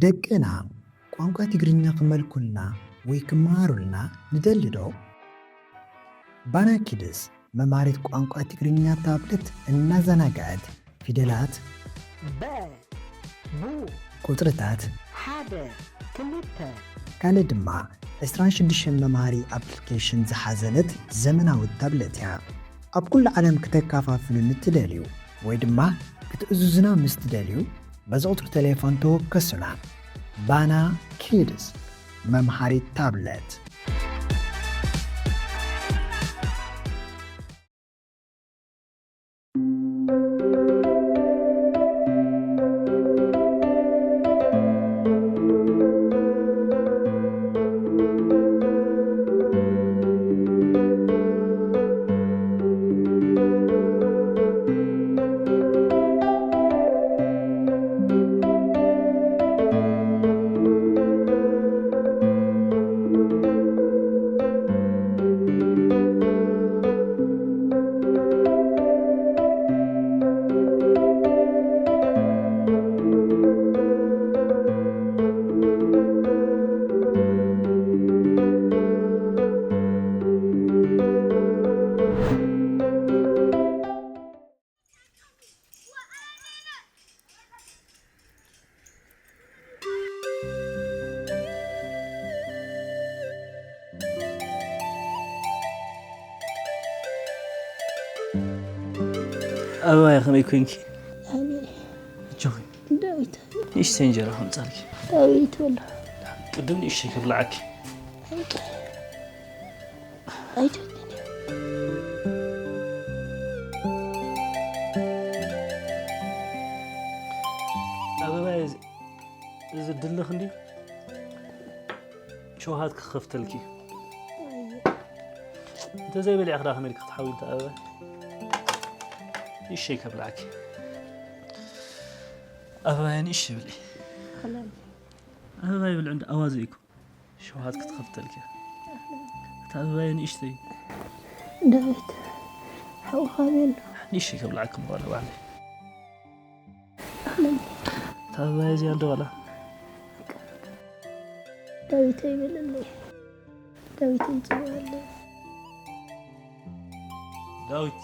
ደቅና ቋንቋ ትግርኛ ክመልኩልና ወይ ክመሃሩልና ንደሊ ዶ? ባና ኪድስ መምሃሪት ቋንቋ ትግርኛ ታብለት እናዘናግዐት ፊደላት፣ በ፣ ቡ፣ ቁጽርታት፣ ሓደ፣ ክልተ፣ ካልእ ድማ ዕስራን ሽዱሽተን መምሃሪ ኣፕሊኬሽን ዝሓዘለት ዘመናዊት ታብለት እያ። ኣብ ኩሉ ዓለም ክተከፋፍሉ ንትደልዩ ወይ ድማ ክትእዝዙና ምስ ትደልዩ፣ በዚ ቁጽሪ ቴሌፎን ተወከሱና። ባና ኪድስ፣ መምሃሪት ታብለት። ኣበባየ፣ ከመይ ኮንኪ? ኣነ ኣጆኺ። ዳዊት። ንእሽተይ እንጀራ ከምጻልኪ። ዳዊት በሎ። ቅድም ንእሽተይ ክብልዓኪ። ኣይደልን እየ። ኣበባየ፣ እዚ፣ እዚ ድልኽ እንድዩ። ሸውሃት ክኸፍተልኪ። ኣየ። እንተዘይበሊዕኺ ደኣ ከመይ ኢልኪ ክትሓዊ እንተ ኣበባ? ንእሽተይ ከብልዓኪ። ኣበባየ ንእሽተይ ብልዒ። ኣበባየ ብልዒ እንዳ ኣዋዘ ኢኹ። ሸውሃት ክትኸፍተልኪ። እታ ኣበባየ ንእሽተይ። ዳዊት፣ ሓውኻ ኣበይ ኣሎ? ንእሽተይ ከብልዓኪ ምዃነ ባዕለይ። ኣለም። እታ ኣበባየ እዚኣ እንዶ ዋላ? ዳዊት ኣይበለለይ። ዳዊት ይጽውዓለይ። ዳዊት።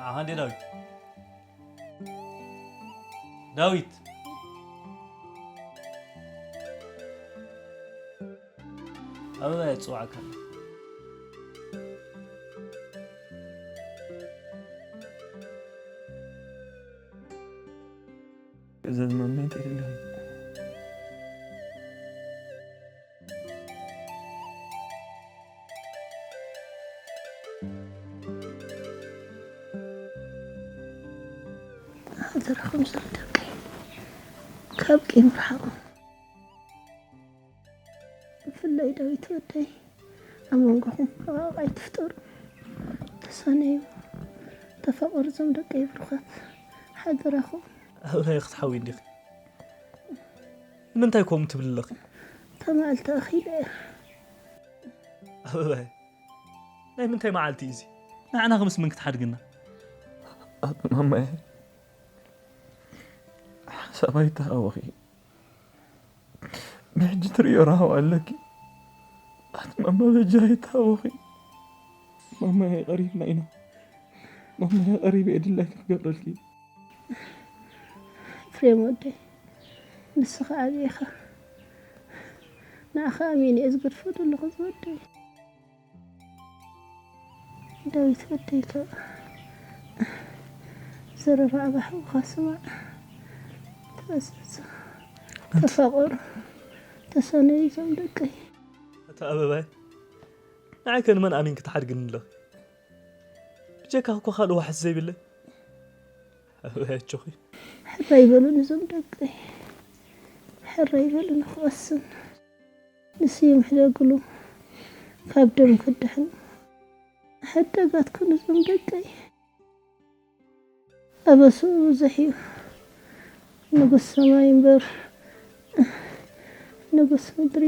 ኣሃ፣ እንዴ ዳዊት። ዳዊት። ኣበባየ ትጽውዓካ ኣላ። እዛ ዝመመት የለን። ሓደራኹም ዞም ደቀይ ካብ ቂም ርሓቑ። ብፍላይ ዳዊት ወደይ፣ ኣብ መንጎኹም ሕቕቓቕ ኣይትፍጠሩ። ተሳነዩ፣ ተፋቐሩ ዞም ደቀይ ብሩኻት፣ ሓደራኹም። ኣበባየ ክትሓዊ እንዲኺ? ንምንታይ ከምኡ ትብሊ ኣለኺ? እታ መዓልቲ ኣኺለ እያ። ኣበባየ፣ ናይ ምንታይ መዓልቲ እዩ እዚ? ንዓና ከምስ መን ክትሓድግና? ኣቲ ማማየ፣ ሓሳብ ኣይተሃወኺ። ብሕጂ ትርእዮ ራህዋ ኣለኪ። ኣቲ ማማ በጃኺ ተሃወኺ። ማማየ ቀሪብና ኢና። ማማየ ቀሪበ እየ ድላይኪ ክገብረልኪ። ኤፍሬም ወደይ፣ ንስኻ ዓብዪ ኢኻ። ንዓኻ ኣሚነ እየ ዝገድፎ ዘለኹ ዝወደይ። ዳዊት ወደይ፣ ካብ ዘረባ ኣባሕጎኻ ስማዕ። ተኣዘዝ። ተፋቐሩ። ተሳነዩ ዞም ደቀይ። ኣታ ኣበባይ፣ ንዓይ ከ ንመን ኣሚንኪ ትሓድግኒ ኣለኺ? ብጀካኺ እኮ ካልእ ዋሕስ ዘይብለይ። ኣበባይ ኣጆኺ። ሕራይ በሉኒ ዞም ደቀይ። ሕራይ በሉኒ ክቐስን። ንስዮም ሕደግሉ፣ ካብ ደም ክድሕኑ። ሕደጋት ኩኑ ዞም ደቀይ። ኣበስኡ ብዙሕ እዩ። ንጉስ ሰማይ እምበር ንጉስ ምድሪ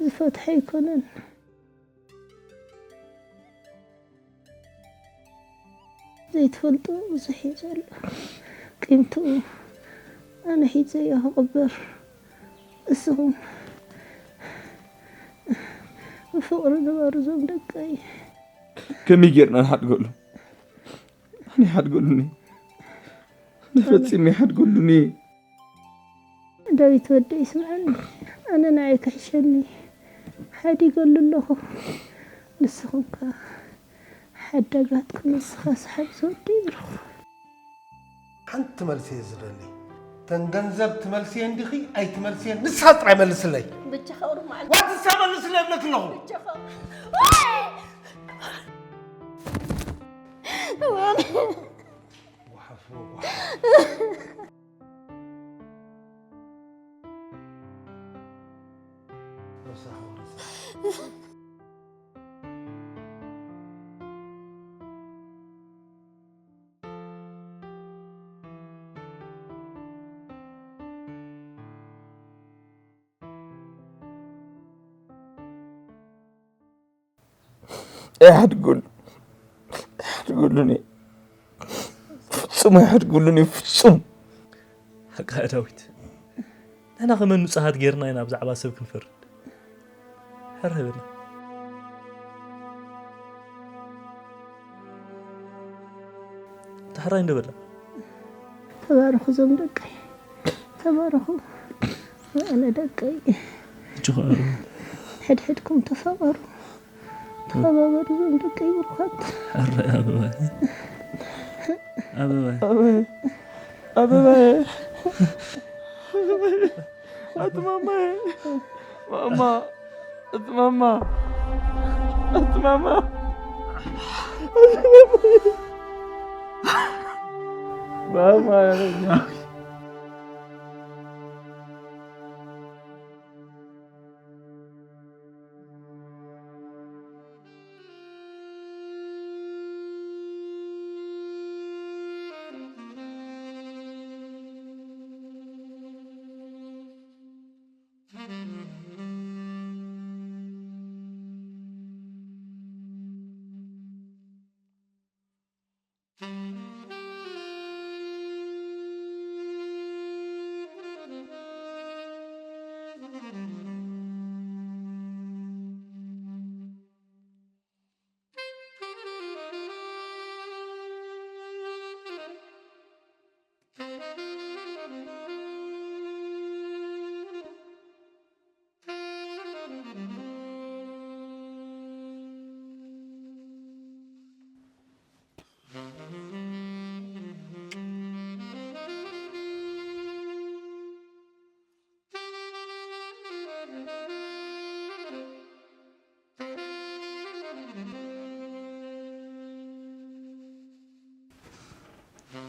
ዝፈትሖ ኣይኮነን። ዘይትፈልጦ ብዙሕ እዩ ዘሎ። ቂምትኡ ኣነ ሒዘዮ ክቕበር፣ እስኹም ብፍቕሪ ንበሩ ዞም ደቀይ። ከመይ ጌርና ንሓድገሉ? ኣነ ይሓድገሉኒ። ንፈጺመ ይሓድገሉኒ። ዳዊት ወደይ ስምዓኒ፣ ኣነ ንዓይ ክሕሸኒ ሓዲገሉ ኣለኹ። ንስኹም ከ ሓዳጋትኩም ንስኻስ ሓብሲ ወደይ ኢኹም። ሓንቲ መልሲ እየ ዝደሊ። ተን ገንዘብ ትመልስየን ዲኺ ኣይትመልስየን ንስኻ ጥራይ መልስለይ። ብቻኻ ቁሩብ መዓልቲ። ዋትሳ መልስለይ እብለኪ ኣለኹ። ብቻኻ። ወሓፍ፣ ወሓፍ። ኣይሓድገሉ፣ ኣይሓድገሉን እየ። ፍጹም ኣይሓድገሉን እየ፣ ፍጹም። ሓቃ ዳዊት፣ ንሕና ከመን ንጹሃት ጌርና ኢና ብዛዕባ ሰብ ክንፈርድ? ሕራይ በልና። ዳሕራይ እንዶ በላ። ተባረኹ ዞም ደቀይ፣ ተባረኹ። ኣነ ደቀይ። እጅኹ ኣሩ። ሕድሕድኩም ተፋቐሩ። ተኸባበሩ ዞም ደቀይ ብሩኻት። ኣረ ኣበባይ። ኣበባይ። ኣበባይ። ኣበባይ። ኣቲ ማማየ። ማማ። ኣቲ ማማ። ኣቲ ማማ። ኣቲ ማማ። ማማ።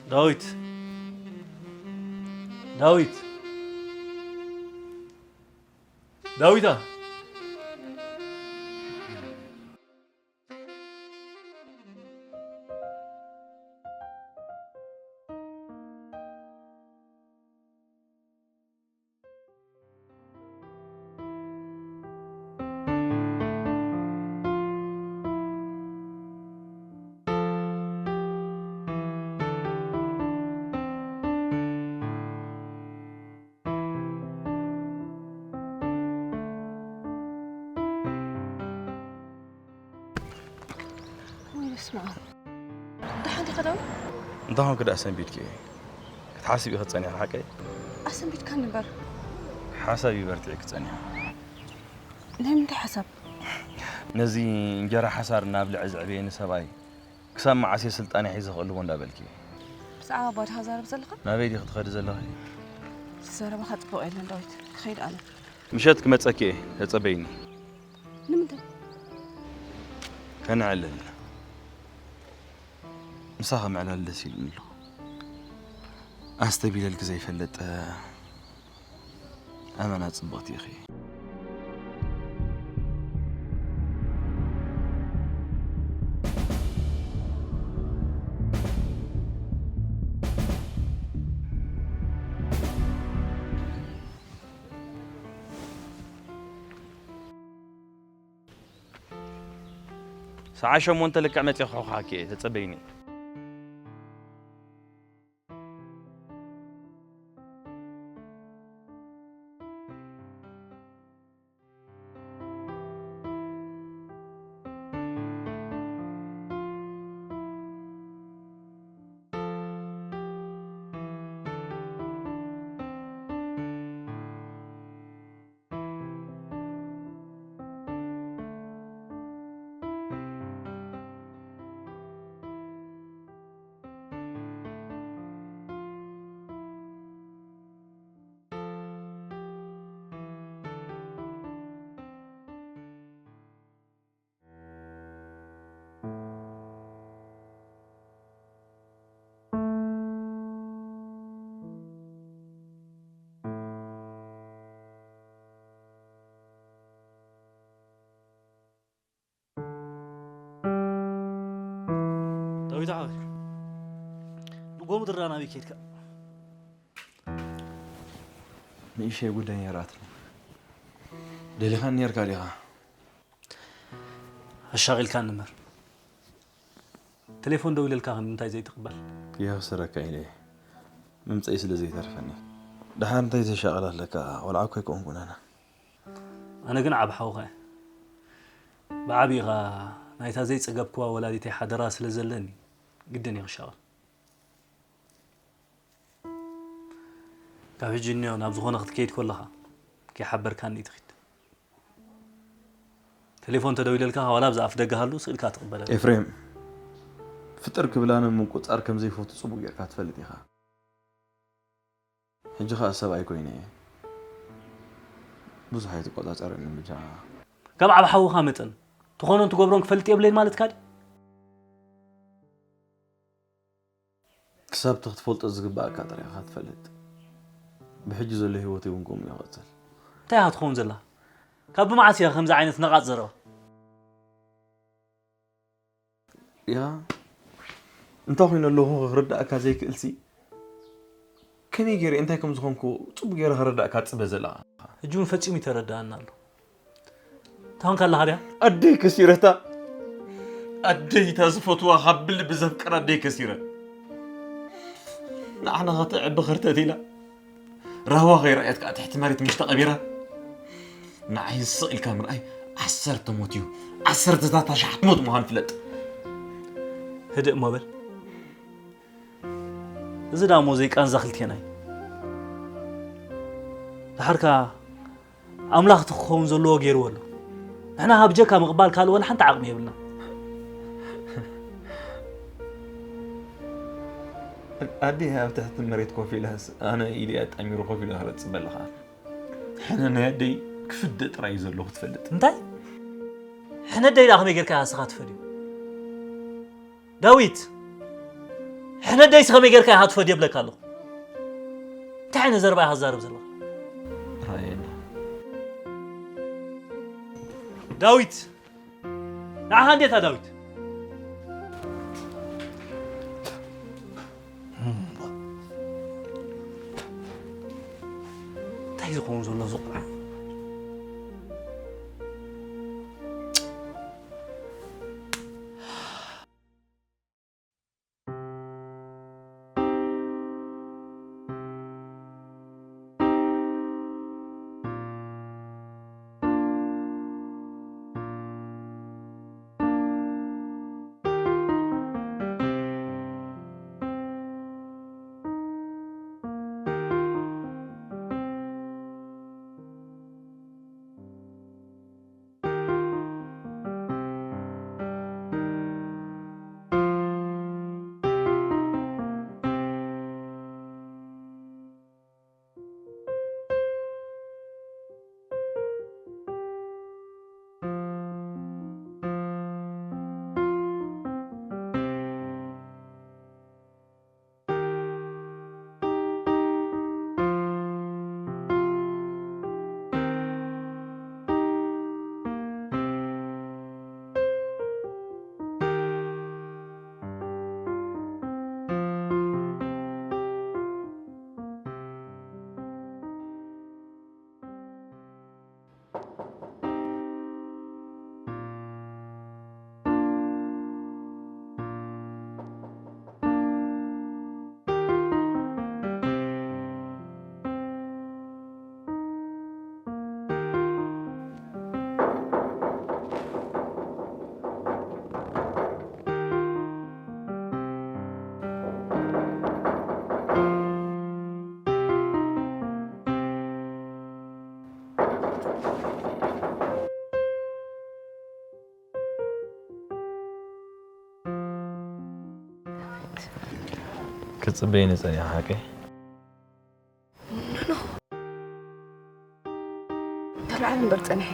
ዳዊት! ዳዊት! ዳዊታ! ወይ በስመ ኣብ። ደሓን ዲኻ ዳዊት? እንታይ ኾንክ ደኣ ሰንቢድኪ? ክትሓስቢ ኢኺ ጸኒሕኪ ሓቀይ? ኣሰንቢድካኒ እምበር። ሓሳብ እዩ በርቲዕኪ ጸኒሑ። ናይ ምንታይ ሓሳብ? ነዚ እንጀራ ሓሳር እናብልዐ ዘዕበየኒ ሰብኣይ ክሳብ መዓስ እየ ስልጣነ ሒዘ ክቕልቦ እንዳበልኪ? ብዛዕባ ኣባ ዲኻ ትዛረብ ዘለኻ? ናበይ ዲኺ ትኸዲ ዘለኺ? ዘረባኻ ጽቡቕ የለን ዳዊት፣ ክኸይድ ኣነ። ምሸት ክመጸኪ እየ፣ ተጸበይኒ። ንምንታይ? ከነዕልል። ምሳኺ ምዕላል ደስ ኢሉኒ ኣሎ። ኣስተቢለልኪ ዘይፈለጠ ኣመና ጽብቕቲ ኢኺ። ሰዓት ሸሞንተ ልክዕ መጺኤ ክሕውኽሓኪ እየ፣ ተጸበይኒ። ዳዊት ሓወይ፣ ንጎሙ ድራ ናበይ ከይድካ? ንእሽተይ ጉዳይ ነይራትኒ። ደሊኻኒ ኔርካ ዲኻ? ኣሻቒልካኒ እምበር። ቴሌፎን ደዊለልካ ንምንታይ ዘይትቕበል? የኽስረካ ኢለ እየ። ምምፀይ ስለ ዘይተርፈኒ። ደሓር እንታይ ዘሻቕል ኣለካ? ቆልዓ እኮ ኣይኮንኩን ኣነ። ኣነ ግን ዓብ ሓውኻ እየ። ብዓቢኻ ናይታ ዘይጸገብክዋ ወላዲተይ ሓደራ ስለ ዘለኒ ግድን እየ ክሻቐል። ካብ ሕጂ እንዮ ናብ ዝኾነ ክትከይድ ከለኻ ከይሓበርካኒ ትኺድ። ቴሌፎን ተደዊለልካ ዋላ ብዛ ኣፍ ደገ ሃሉ ስኢልካ ትቕበለኒ። ኤፍሬም፣ ፍጥር ክብላነ ምቁጻር ከም ዘይፈቱ ጽቡቕ ጌርካ ትፈልጥ ኢኻ። ሕጂ ኸኣ ሰብኣይ ኮይነ እየ። ብዙሕ ኣይትቆጻጸረኒ ብጃኻ። ከም ዓብ ሓውኻ መጠን ትኾኖን ትገብሮን ክፈልጥ የብለይን ማለትካ ድዩ? ክሳብ እቲ ክትፈልጦ ዝግባኣካ ጥራይ ኢኻ ትፈልጥ። ብሕጂ ዘሎ ህይወተይ እውን ከምኡ ይቕጽል። እንታይ ኢኻ ትኸውን ዘላ? ካብ ብመዓስ ኢኻ ከምዚ ዓይነት ነቓጽ ዘረባ? ያ፣ እንታይ ኮይኑ ኣለኹ ክርዳእካ ዘይክእልሲ፣ ከመይ ገይረ እንታይ ከም ዝኾንኩ ጽቡቕ ገይረ ክርዳእካ ትጽበ ዘለኻ? ሕጂ እውን ፈጺሙ ይተረዳኣና ኣሎ። እንታይ ኾንካ ኣለኻ ድያ? ኣደይ ከሲረታ። ኣደይ እታ ዝፈትዋ ካብ ብልቢ ዘፍቅራ ኣደይ ከሲረ። ንዓና ከተዕቢ ከርተት ኢላ። ራህዋ ከይረኣየት ከኣ ትሕቲ መሬት ምሽ ተቐቢራ። ንዓይ ስቕ ኢልካ ምርኣይ ዓሰርተ ሞት እዩ። ዓሰርተታት ኣሽሓት ሞት ምዃኑ ፍለጥ። ህድእ እሞ በል። እዚ ደኣ እሞ ዘይቃንዛ ክልቴና እዩ። ድሓር ከኣ ኣምላኽ እቲ ክኸውን ዘለዎ ገይርዎ ኣሎ። ንሕና ካብ ጀካ ምቕባል ካልእ ወላ ሓንቲ ዓቕሚ የብልና። ኣዴ ኣብ ትሕቲ መሬት ኮፍ ኢላስ ኣነ ኢደይ ኣጣሚሩ ኮፍ ኢለ ክረጽበ ኣለኻ። ሕነ ናይ ኣደይ ክፍደ ጥራይ እዩ ዘሎ ክትፈልጥ። እንታይ? ሕነ ኣደይ ደኣ ከመይ ጌርካ እያ ንስኻ ትፈድዮ? ዳዊት፣ ሕነ ኣደይስ ከመይ ጌርካ እያ ትፈድዮ እብለካ ኣለኹ። እንታይ ዓይነት ዘረባ ኢኻ ትዛረብ ዘለኻ? ራእየና። ዳዊት፣ ንዓኻ እንዴታ ዳዊት? እንታይ ዝኸውን ዘሎ እዚ ቆልዓ? ክትጽበይኒ ጸኒኻ ሓቀይ? ተልዓል እምበር ጸኒሐ።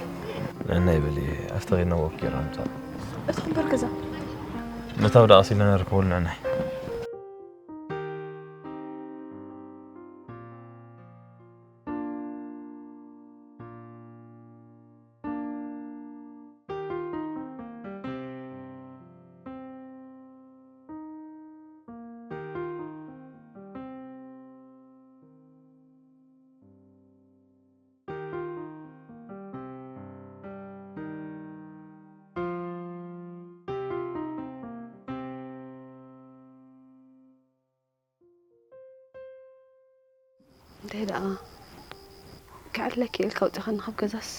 ንዕናይ በሊ፣ ኣብቲ ኸይድና ወክ ጌርና ምጻእ። እትኹም በር ገዛ። ምእታው ደኣ ቀስ ኢልና ንርከበሉ ንዕናይ። እንታይ ደኣ ክዕለኪ ኢልካ ኣውጺኻኒ ካብ ገዛስ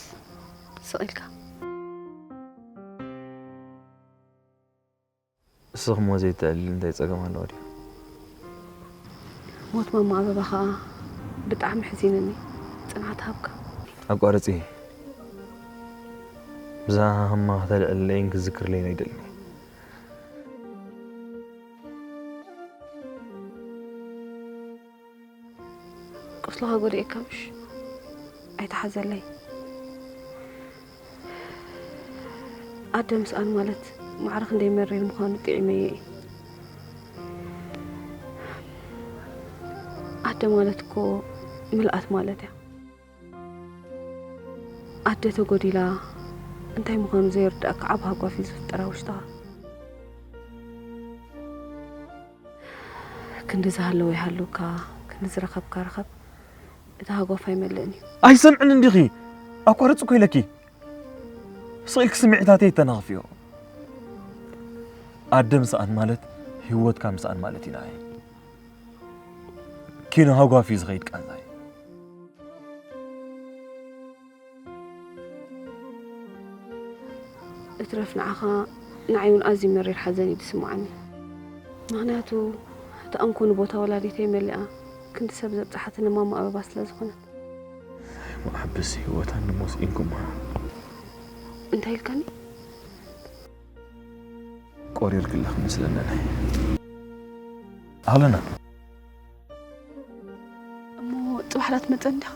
ስቕ ኢልካ? እስኽሞ ዘይትዕልሊ እንታይ ጸገም ኣለዎ ድዩ? ሞት ማማ ኣበባ ኸኣ ብጣዕሚ ሕዚነኒ። ጽንዓት ሃብካ። ኣቋርጺ። ብዛዕባ ሃማ ከተልዕለይን ክዝክርለይን ኣይደልን። ቁስልኻ ጎዲኤካ ምሽ? ኣይትሓዘለይ። ኣደ ምስኣን ማለት ማዕረ ክንደይ መሪር ምዃኑ ጥዒመዮ እየ። ኣደ ማለት እኮ ምልኣት ማለት እያ። ኣደ ተጎዲላ እንታይ ምዃኑ ዘይርዳእካ ዓቢ ሃጓፍ እዩ ዝፍጠር ኣብ ውሽጥኻ። ክንዲ ዝሃለወ ይሃልውካ፣ ክንዲ ዝረኸብካ ርኸብ፣ እቲ ሃጓፍ ኣይመልእን እዩ። ኣይሰምዕን እንዲኺ፣ ኣቋርጽ እኮ ኢለኪ። ስቕ ኢልኪ ስምዒታተይ ተናኽፍዮ። ኣደ ምስኣን ማለት ህይወትካ ምስኣን ማለት ኢና። ኪኖ ሃጓፍ እዩ ዝኸይድ ቃንዛይ። እትረፍ ንዓኻ፣ ንዓይ እውን ኣዝዩ መሪር ሓዘን እዩ ዝስምዓኒ። ምኽንያቱ፣ እታ እንኮ ንቦታ ወላዲተይ መሊኣ ክንዲ ሰብ ዘብጽሓትኒ ማማ ኣበባ ስለ ዝኾነት። እሞ ኣሕብስ ህይወታ ንሞት ኢንኩማ። እንታይ ኢልካኒ? ቆሪርክላ ክመስለኒ ናይ። ኣለና። እሞ ጽባሕ ዳትመጸኒ ዲኻ?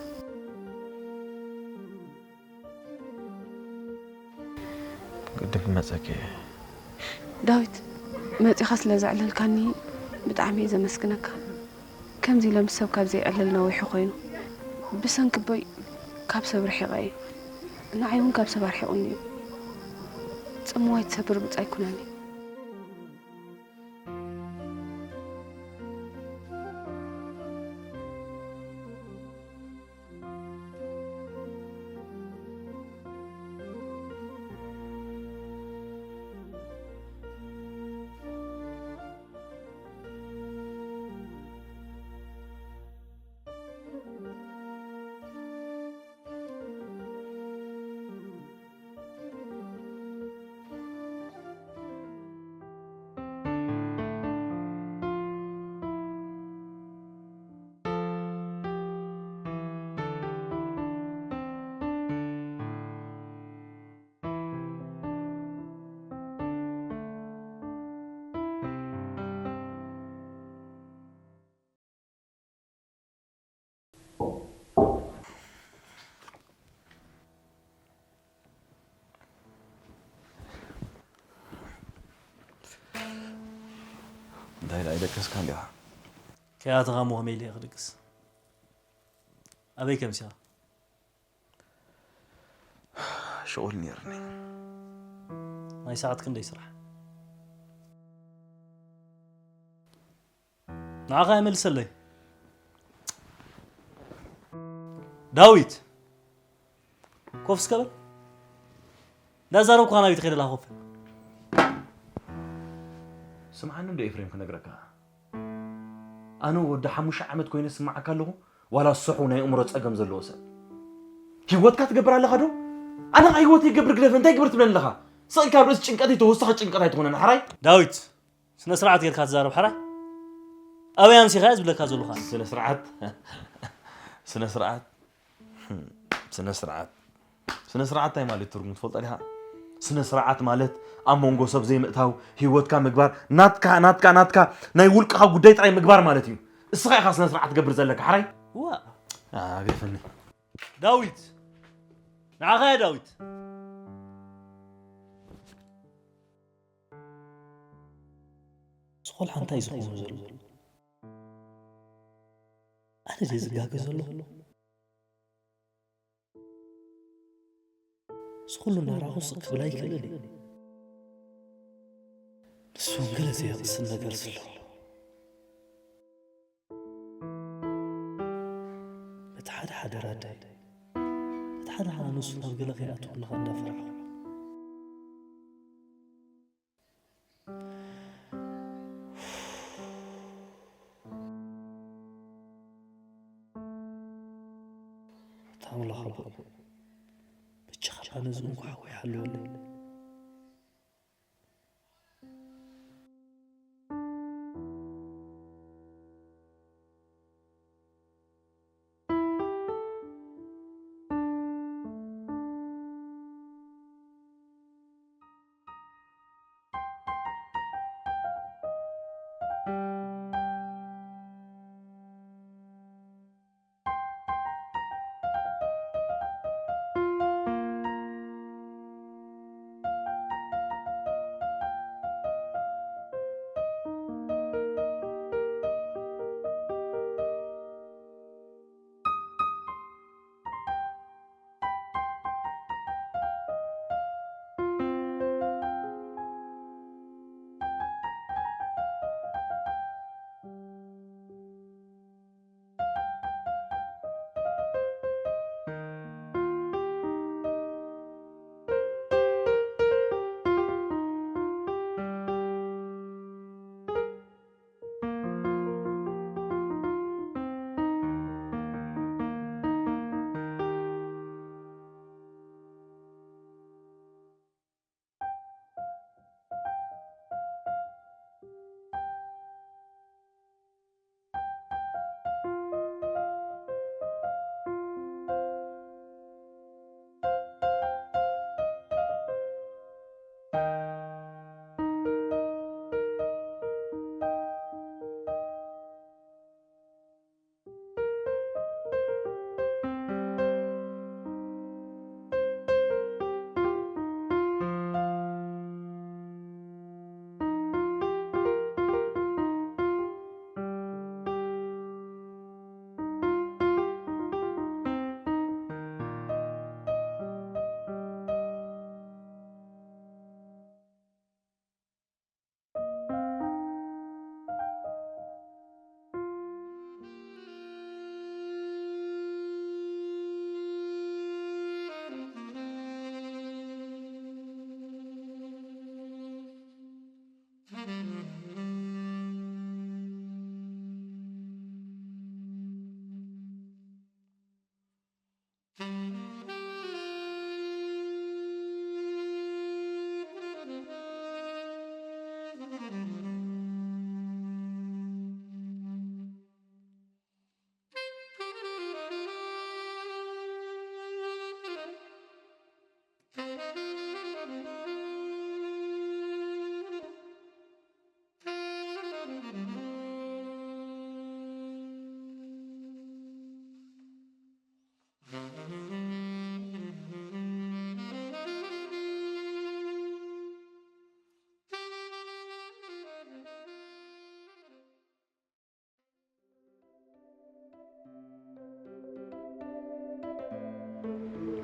ግድን ክመጸኪ እየ። ዳዊት፣ መጺኻ ስለ ዘዕለልካኒ ብጣዕሚ እየ ዘመስግነካ። ከምዚ ኢለ ምስ ሰብ ካብ ዘይዕልል ነዊሑ ኮይኑ፣ ብሰንኪ ኣቦይ ካብ ሰብ ርሒቐ እየ። ንዓይ እውን ካብ ሰብ ኣርሒቑኒ እዩ። ጽምዋይ ትሰብር ብጻይ ኩነኒ። እንታይ ደኣ ኣይደቀስካን ዲኻ? ከይኣተኻ እሞ ከመይ ኢለ እየ ክድቅስ? ኣበይ ከምሲኻ? ሽቑል ነይርኒ። ናይ ሰዓት ክንደይ ስራሕ? ንዓኻ ኣይመልሰለይ። ዳዊት! ኮፍ እስከ በል። እንዳዛረብኩኻ ናበይ ትኸይድ ኣለኻ? ኮፍ በል። ስምዓኒ እንዶ ኤፍሬም ክነግረካ። ኣነ ወዲ ሓሙሽተ ዓመት ኮይነ ስምዓካ ኣለኹ፣ ዋላ ስሑ ናይ ኣእምሮ ጸገም ዘለዎ ሰብ። ህይወትካ ትገብር ኣለኻ ዶ? ኣነ ኸኣ ህይወተይ ይገብር ግደፍ፣ እንታይ ግብር ትብለኒ ኣለኻ? ስቕ ኢልካ ኣብ ርእሲ ጭንቀተይ ተወሳኺ ጭንቀት ኣይትኾነኒ፣ ሓራይ? ዳዊት፣ ስነ ስርዓት ጌርካ ትዛረብ፣ ሓራይ? ኣበይ ኣምሲኻ እየ ዝብለካ ዘለኹ ኣነ? ስነ ስርዓት? ስነ ስርዓት? ስነ ስርዓት? ስነ ስርዓት እንታይ ማለት ትርጉም ትፈልጦ ዲኻ? ስነ ስርዓት ማለት ኣብ መንጎ ሰብ ዘይምእታው፣ ህይወትካ ምግባር፣ ናትካ፣ ናትካ፣ ናትካ፣ ናይ ውልቅኻ ጉዳይ ጥራይ ምግባር ማለት እዩ። እስኻ ኢኻ ስነ ስርዓት ትገብር ዘለካ፣ ሓራይ? ዋ። ኣግደፈኒ። ዳዊት! ንዓኻ እየ ዳዊት! ስኹል ሓንታይ ዝኸውን ዘሎ? ኣነ ድየ ዝጋገ ዘለኹ? እዚ ኩሉ እናረኣኹ ስቕ ክብል ኣይክእልን እየ። ንሱ እውን ገለ ዘየቕስን ነገር ስለ ኣሎ። በቲ ሓደ ሓደ ራዳይ፣ በቲ ሓደ ሓደ ንሱ ናብ ገለ ከይኣትወኒ ኸኣ እንዳፈራሕኩ። ኣምላኽ ኣቦ፣ ብቻኻ ነዚ እንኳ ሓወይ ሓልወለይ።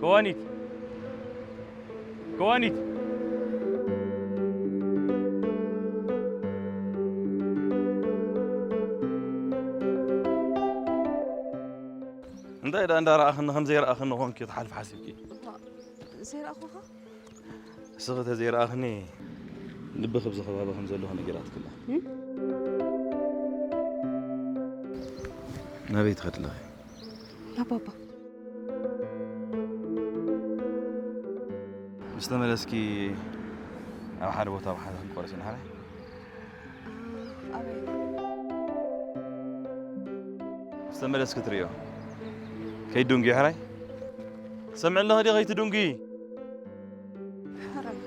ከዋኒት! ከዋኒት! እንታይ ደኣ እንዳረኣኽኒ ከም ዘይረኣኽኒ ኾንኪ ትሓልፊ ሓሲብኪ? ዘይረኣኹኻ? እስኺ ተዘይረኣኽኒ ልቢ ኣብዚ ከባቢ ከም ዘለኹ ነጊራትክላ። እም? ናበይ ትኸዲ ኣለኺ? ናብ ባባ። ምስ ተመለስኪ ኣብ ሓደ ቦታ ብሓደ ክንቆርስ ኢና፣ ሕራይ? ኣበይ? ምስ ተመለስኪ ትርእዮ። ከይትድንጉ፣ ሕራይ? ትሰምዒ ኣለኺ ድዩ? ከይትድንጉ። ሕራይ።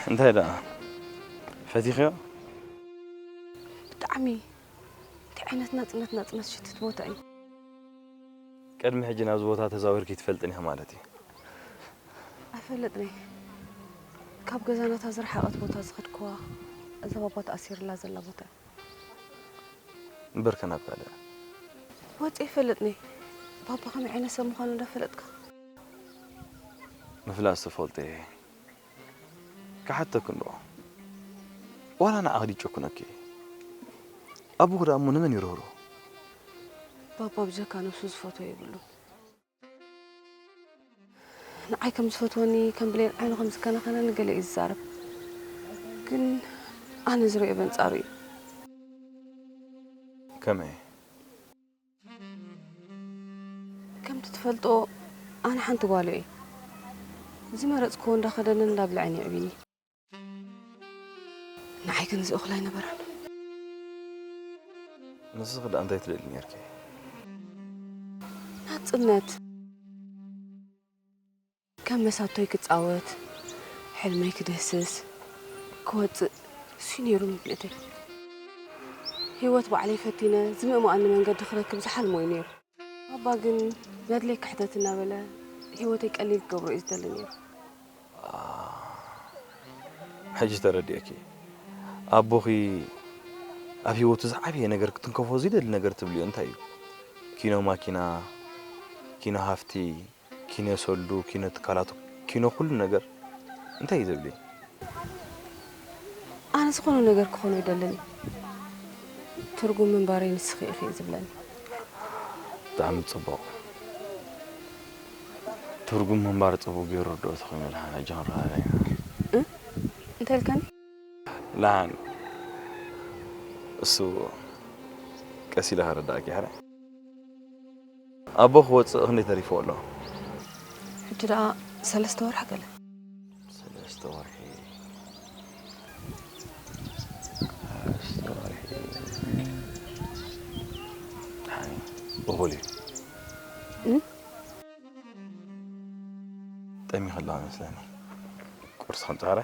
እንታይ ደኣ ፈቲኽዮ? ብጣዕሚ እንታይ ዓይነት ናጽነት ናጽነት ሽትት ቦታ እዩ። ቅድሚ ሕጂ ናብዚ ቦታ ተዛዊርኪ ትፈልጥን ኢኺ ማለት እዩ። ኣይፈልጥን እየ። ካብ ገዛናታ ዝረሓቐት ቦታ ዝኸድክዋ እዛ ባባ ተኣሲርላ ዘላ ቦታ እያ። እምበር ከ ናብ ካልእ? ወፂ ይፈልጥኒ። ባባ ከመይ ዓይነት ሰብ ምዃኑ እንዳፈለጥካ? ምፍላስ ትፈልጦ እየ። ክሓተኩ እንዶ ዋላ ንዓኺ ድጨኩነኪ? ኣቦኺ ደኣ እሞ ንመን ይርህሮ? ባባ ብጀካ ነብሱ ዝፈትዎ የብሉን። ንዓይ ከም ዝፈትወኒ ከም ብሌን ዓይኑ ከም ዝከናኸነኒ ገለ እዩ ዝዛረብ። ግን ኣነ ዝሪኦ በንጻሩ እዩ። ከመይ? ከምቲ ትፈልጦ ኣነ ሓንቲ ጓሉ እየ። ዝመረጽክዎ እንዳኸደንን እንዳብልዐን የዕብኒ። ንዓይ ግን እዚ እኹል ኣይነበረን። ንስኺ ደኣ እንታይ ትደሊ ነርኪ? ናጽነት። ከም መሳቶይ ክጻወት፣ ሕልመይ ክድህስስ፣ ክወጽእ፣ እሱ ነይሩ ምፍልጠይ። ህይወት ባዕለይ ፈቲነ ዝምእመኣኒ መንገዲ ክረክብ ዝሓልሞ እዩ ነይሩ። ኣባ ግን ነድለይ ክሕተት እናበለ ህይወተይ ቀሊል ክገብሮ እዩ ዝደሊ ነይሩ። ሕጂ ተረዲኤኪ። ኣቦኺ ኣብ ህይወቱ ዝዓበየ ነገር ክትንከፎ ዝደሊ ነገር ትብልዮ እንታይ እዩ? ኪኖ ማኪና፣ ኪኖ ሃፍቲ፣ ኪኖ ሰልዱ፣ ኪኖ ትካላቱ፣ ኪኖ ኩሉ ነገር እንታይ እዩ ዘብልዮ? ኣነ ዝኾነ ነገር ክኾኖ ይደልን እዩ። ትርጉም ምንባረይ ንስኺ ኢኺ እዩ ዝብለኒ። ብጣዕሚ ጽቡቕ። ትርጉም ምንባር ጽቡቕ ገይሩ ርድኦ ተኾይኑ ድሓን ሕጂ ክንረኣረና ኢና። እንታይ ኢልካኒ? ላን እሱ ቀስ ኢለ ከረዳእኪ ሕረ። ኣቦ ክወፅእ ክንደይ ተሪፍዎ ኣሎ? ሕጂ ደኣ ሰለስተ ወርሒ ገለ። ሰለስተ ወርሒ። ሰለስተ ወርሒ። ደሓን እዩ። እኹል እዩ። እም? ጠሚኺ ኣለዋ መስለኒ። ቁርሲ ከምፅኣረ።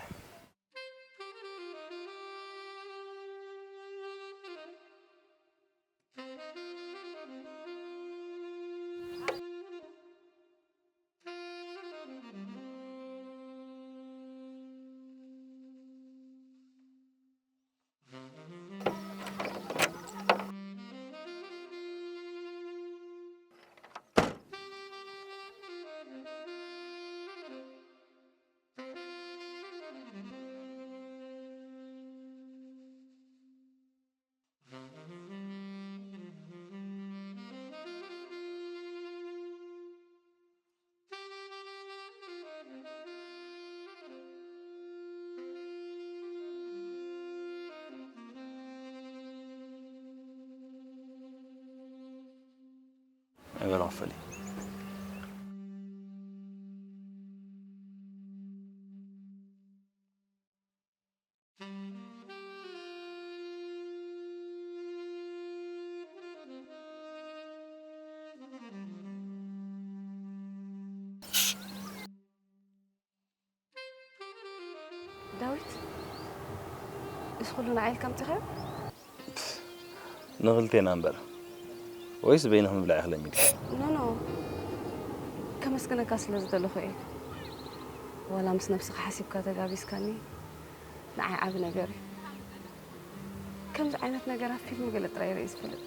ዳዊት፣ እዚ ኩሉ ንዓይ ኢልካ ኣምጺኻዮ? ንኽልቴና እምበር፣ ወይስ በይንኺ ምብላዕ ኢኺ ለሚድኪ? ኖ፣ ኖ፣ ከመስግነካ ስለ ዝደለኹ እየ። ዋላ ምስ ነብስኻ ሓሲብካ ተጋቢዝካኒ፣ ንዓይ ዓቢ ነገር እዩ። ከምዚ ዓይነት ነገር ኣብ ፊልም ገለ ጥራይ ርእየ ዝፈልጥ።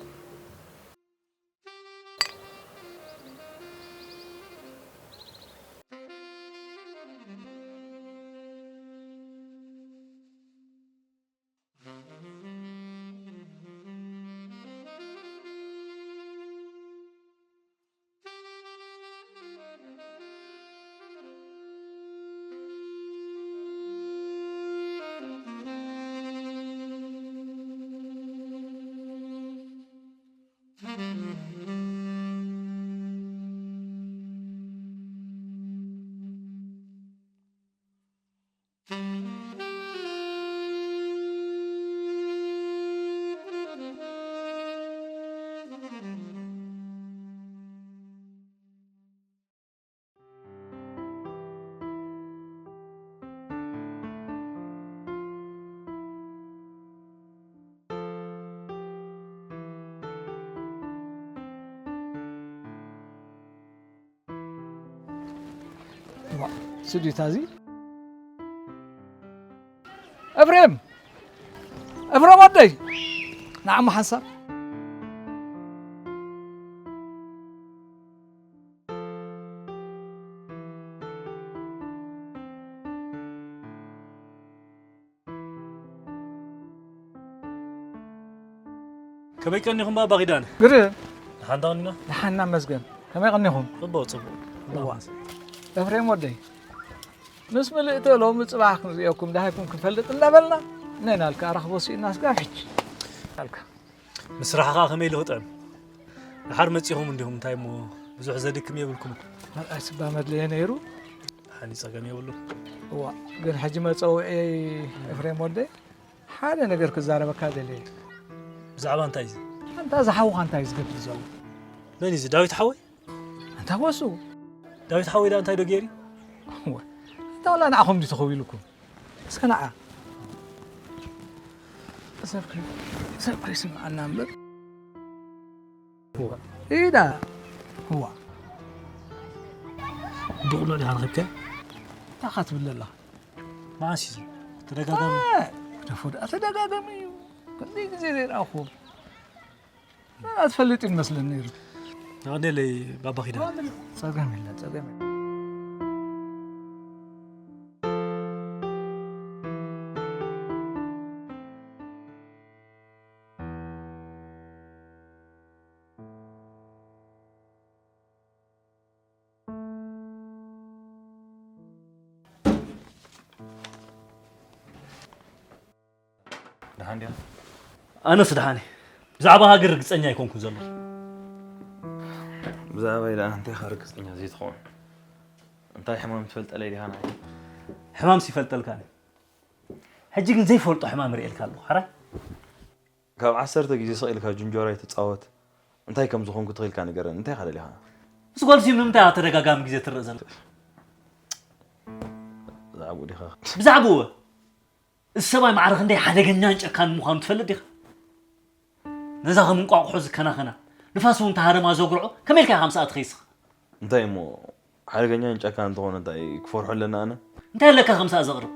ዋ፣ ስድዩ ታዚ። ኤፍሬም! ኤፍሬም ወደይ! ንዓማ ሓንሳብ። ከመይ ቀኒኹም ባባ ኪዳነ? ግርም። ደሓን ዶ ቀኒና? ደሓን እናመስገን። ከመይ ቀኒኹም? ጽቡቕ፣ ጽቡቕ። እዋ። ኤፍሬም ወደይ፣ ምስ ምልእተ ሎሚ ጽባሕ ክንርእየኩም ደሃይኩም ክንፈልጥ እንዳበልና፣ ነናልካ ኣራኽቦ ስኢና ስጋብ ሕጂ። ኣልካ። ምስ ስራሕ ኸኣ ከመይ ኢሉ ክጥዕም? ደሓር መጺኹም እንዲኹም፣ እንታይ እሞ ብዙሕ ዘድክም የብልኩም። መርኣይ ስባ መድለየ ነይሩ። ሓኒ ጸገም የብሉን። እዋ፣ ግን ሕጂ መጸውዒ ኤፍሬም ወደይ፣ ሓደ ነገር ክዛረበካ ደልየ። ብዛዕባ እንታይ እዩ? ኣንታ ዝሓውኻ እንታይ እዩ ዝገብር ዘሎ? መን እዩ እዚ? ዳዊት ሓወይ? ኣንታ ወሱ። ዳዊት ሓወይ ደኣ እንታይ ዶ ገይሩ? እወ። ኣንታ ዋላ ንዓኹም ድዩ ተኸዊሉኩም? እስከ ንዓ። ሰብ ከይ-፣ ሰብ ከይስምዓና እምበር። እዋ። ኢዳ። እዋ። ድቕሎ ዲኻ ረኺብካዮ? እንታይ ኢኻ ትብል ዘለኻ? መዓስ እዩ እዚ? ተደጋጋሚ? እ፣ ግደፎ ደኣ፣ ተደጋጋሚ እዩ። ክንደይ ግዜ ዘይረኣኹዎ። ኣትፈልጥ ይመስለኒ ነይሩ። የቐንየለይ ባባ ኪዳነ። ጸገም የለን፣ ጸገም የለን። ደሓን ዲኻ? ኣነስ ደሓን እየ። ብዛዕባ ሃገር ርግጸኛ ኣይኮንኩን ዘለኹ። ብዛዕባ ኢላ እንታይ ኢኻ ርግጸኛ ዘይትኸውን? እንታይ ሕማም ትፈልጠለይ ዲኻ ንዓይ? ሕማምስ ይፈልጠልካ እየ። ሕጂ ግን ዘይፈልጦ ሕማም ርእየልካ ኣለኹ። ሓራይ? ካብ ዓሰርተ ግዜ ስቕ ኢልካ ጅንጆራ ኣይትጻወት። እንታይ ከም ዝኾንኩ ተኺልካ ንገረኒ። እንታይ ኢኻ ደሊኻ? ምስ ጓል ሲም ንምንታይ ኣብ ተደጋጋሚ ግዜ ትረአ ዘለኻ? ብዛዕባኡ ዲኻ? ብዛዕባኡ? እዚ ሰብኣይ ማዕረ ክንደይ ሓደገኛን ጨካንን ምዃኑ ትፈልጥ ዲኻ? ነዛ ከም እንቋቑሖ ዝከናኸና፣ ንፋስ እውን ተሃረማ ዘጉርዖ፣ ከመይ ኢልካ ኢኻ ምስኣ ትኸይስኻ? እንታይ እሞ፣ ሓደገኛን ጨካን እንተኾነ እንታይ ክፈርሖ ኣለና ኣነ? እንታይ ኣለካ ከምስኣ ዘቕርብ?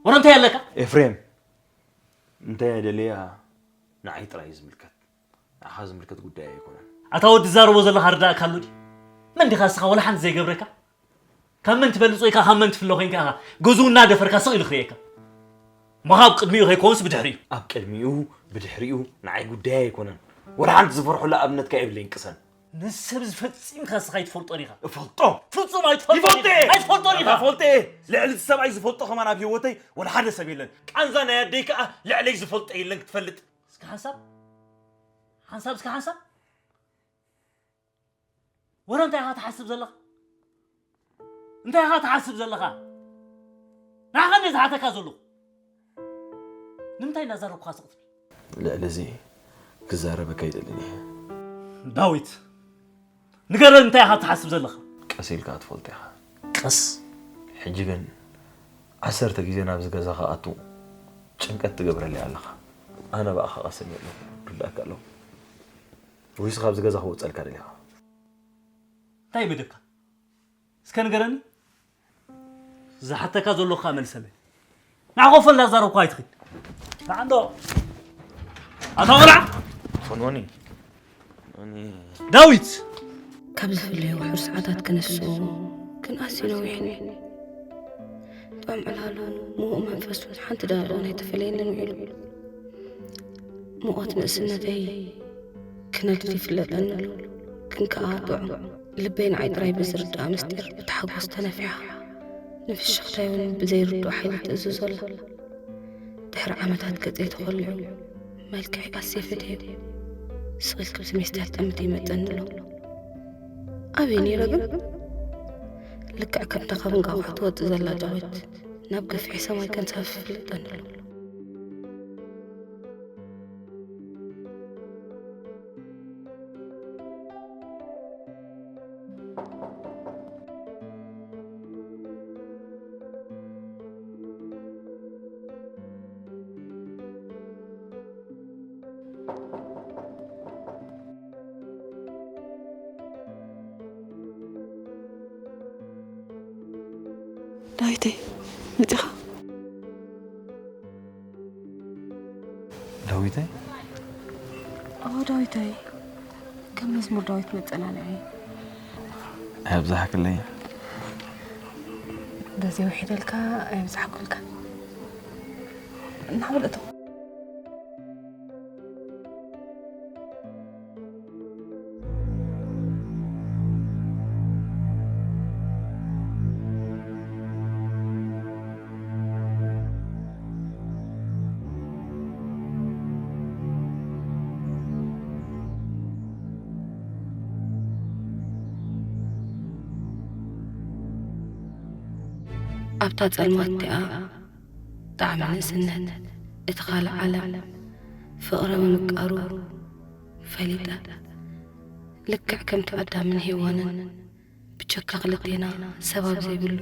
ወረ እንታይ ኣለካ? ኤፍሬም፣ እንታይ እያ ደልያ ንዓይ ጥራይ እዩ ዝምልከት። ንዓኻ ዝምልከት ጉዳይ ኣይኮነን። ኣታ ወዲ ትዛረቦ ዘለኻ ርዳእካ ኣሎ ድዩ? መን ዲኻ እስኻ ወላ ሓንቲ ዘይገብረካ? ካብ መን ትበልጽ ወይ ከኣ ካብ መን ትፍለ ኮይንካ ኢኻ ገዝኡ እናደፈርካ ስቕ ኢሉ ክርእየካ? እሞ ካብ ቅድሚኡ ከይኮንስ ብድሕሪኡ። ኣብ ቅድሚኡ፣ ብድሕሪኡ ንዓይ ጉዳይ ኣይኮነን። ወላ ሓንቲ ዝፈርሐሉ ኣብነትካ የብለይን ቅሰን። ነዚ ሰብ እዚ ፈጺምካ እስኻ ኣይትፈልጦን ኢኻ። እፈልጦ። ፍጹም ኣይትፈልጦን ይፈልጦ ኢኻ። እየ። ኣይትፈልጦን ኢኻ። እፈልጦ እየ። ልዕሊ እቲ ሰብኣይ ዝፈልጦ ከማን ኣብ ህይወተይ ወላ ሓደ ሰብ የለን። ቃንዛ ናይ ኣደይ ከኣ ልዕለይ ዝፈልጦ የለን ክትፈልጥ። እስከ ሓንሳብ። ሓንሳብ እስከ ሓንሳብ። ወረ እንታይ ኢኻ ትሓስብ ዘለኻ? እንታይ ኢኻ ትሓስብ ዘለኻ? ንዓኻ እንደ ዝሓተካ ዘለኹ። ንምንታይ እናዛረብኩኻ ስቕ ትብል? ልዕሊ እዚ ክዛረበካ ኣይደልን እየ። ዳዊት፣ ንገረኒ እንታይ ኢኻ ትሓስብ ዘለኻ? ቀስ ኢልካ ትፈልጦ ኢኻ። ቀስ? ሕጂ ግን ዓሰርተ ግዜ ናብዚ ገዛ ክኣቱ ጭንቀት ትገብረለይ ኣለኻ። ኣነ ብኣኻ ቀሰን የለን፣ ርዳእካ ኣለኹ። ወይስ ካብዚ ገዛ ክወጸልካ ደሊኻ? እንታይ መደብካ? እስከ ንገረኒ። ዝሓተካ ዘለኹ ከኣ መልሰለይ። ንዓ ኮፍ በል፣ እናዛረብኩ ኣይትኺድ። ንዓ እንዶ። ኣታ ቆልዓ። ፈንወኒ። ፈንወኒ። ዳዊት! ካብ ዝፍለዩ ውሑድ ሰዓታት ክነስኡ ግን ኣዝዩ ነዊሕኒ። ጥዑም ዕላሉን ምዉቕ መንፈሱን ሓንቲ ደቂቕ እውን ኣይተፈለየንን ውዒሉ። ሙቐት ንእስነተይ ክነድድ ይፍለጠኒ ኣሎ፣ ግን ከኣ ጥዑም ልበይ ንዓይ ጥራይ ብዝርድኣ ምስጢር ብታሕጓስ ተነፊሓ፣ ንፍሽኽታይ እውን ብዘይርድኦ ሓይሊ ትእዝዞ ኣላ። ድሕሪ ዓመታት ገጸይ ተኾሊዑ፣ መልክዐይ ኣዝየ ፈትየዮ። ስቕ ኢልኪ ብስሜት ትሕጠምቲ ይመጸኒ ኣሎ። ኣበይ ነይረ ግን? ልክዕ ከምታ ካብ እንቋቑሖ ትወጽእ ዘላ ጨጎት፣ ናብ ገፊሕ ሰማይ ከንሳፍፍ ይፍለጠኒ ኣሎ። ዳዊተይ፣ መጺኻ? ዳዊተይ? ኦ፣ ዳዊተይ፣ ከም መዝሙር ዳዊት መጸናንዒ። ኣየብዛሕክለይ። በዚ ውሒደልካ ኣየብዛሕኩልካ። እናበለቶ። ኣብታ ጸልማት እቲኣ ጣዕሚ ንእስነት፣ እቲ ካልእ ዓለም፣ ፍቕሪ ምምቃሩ ፈሊጠ። ልክዕ ከምቲ ኣዳምን ሄዋንን ብቸካ ክልቴና ሰብ ኣብ ዘይብሉ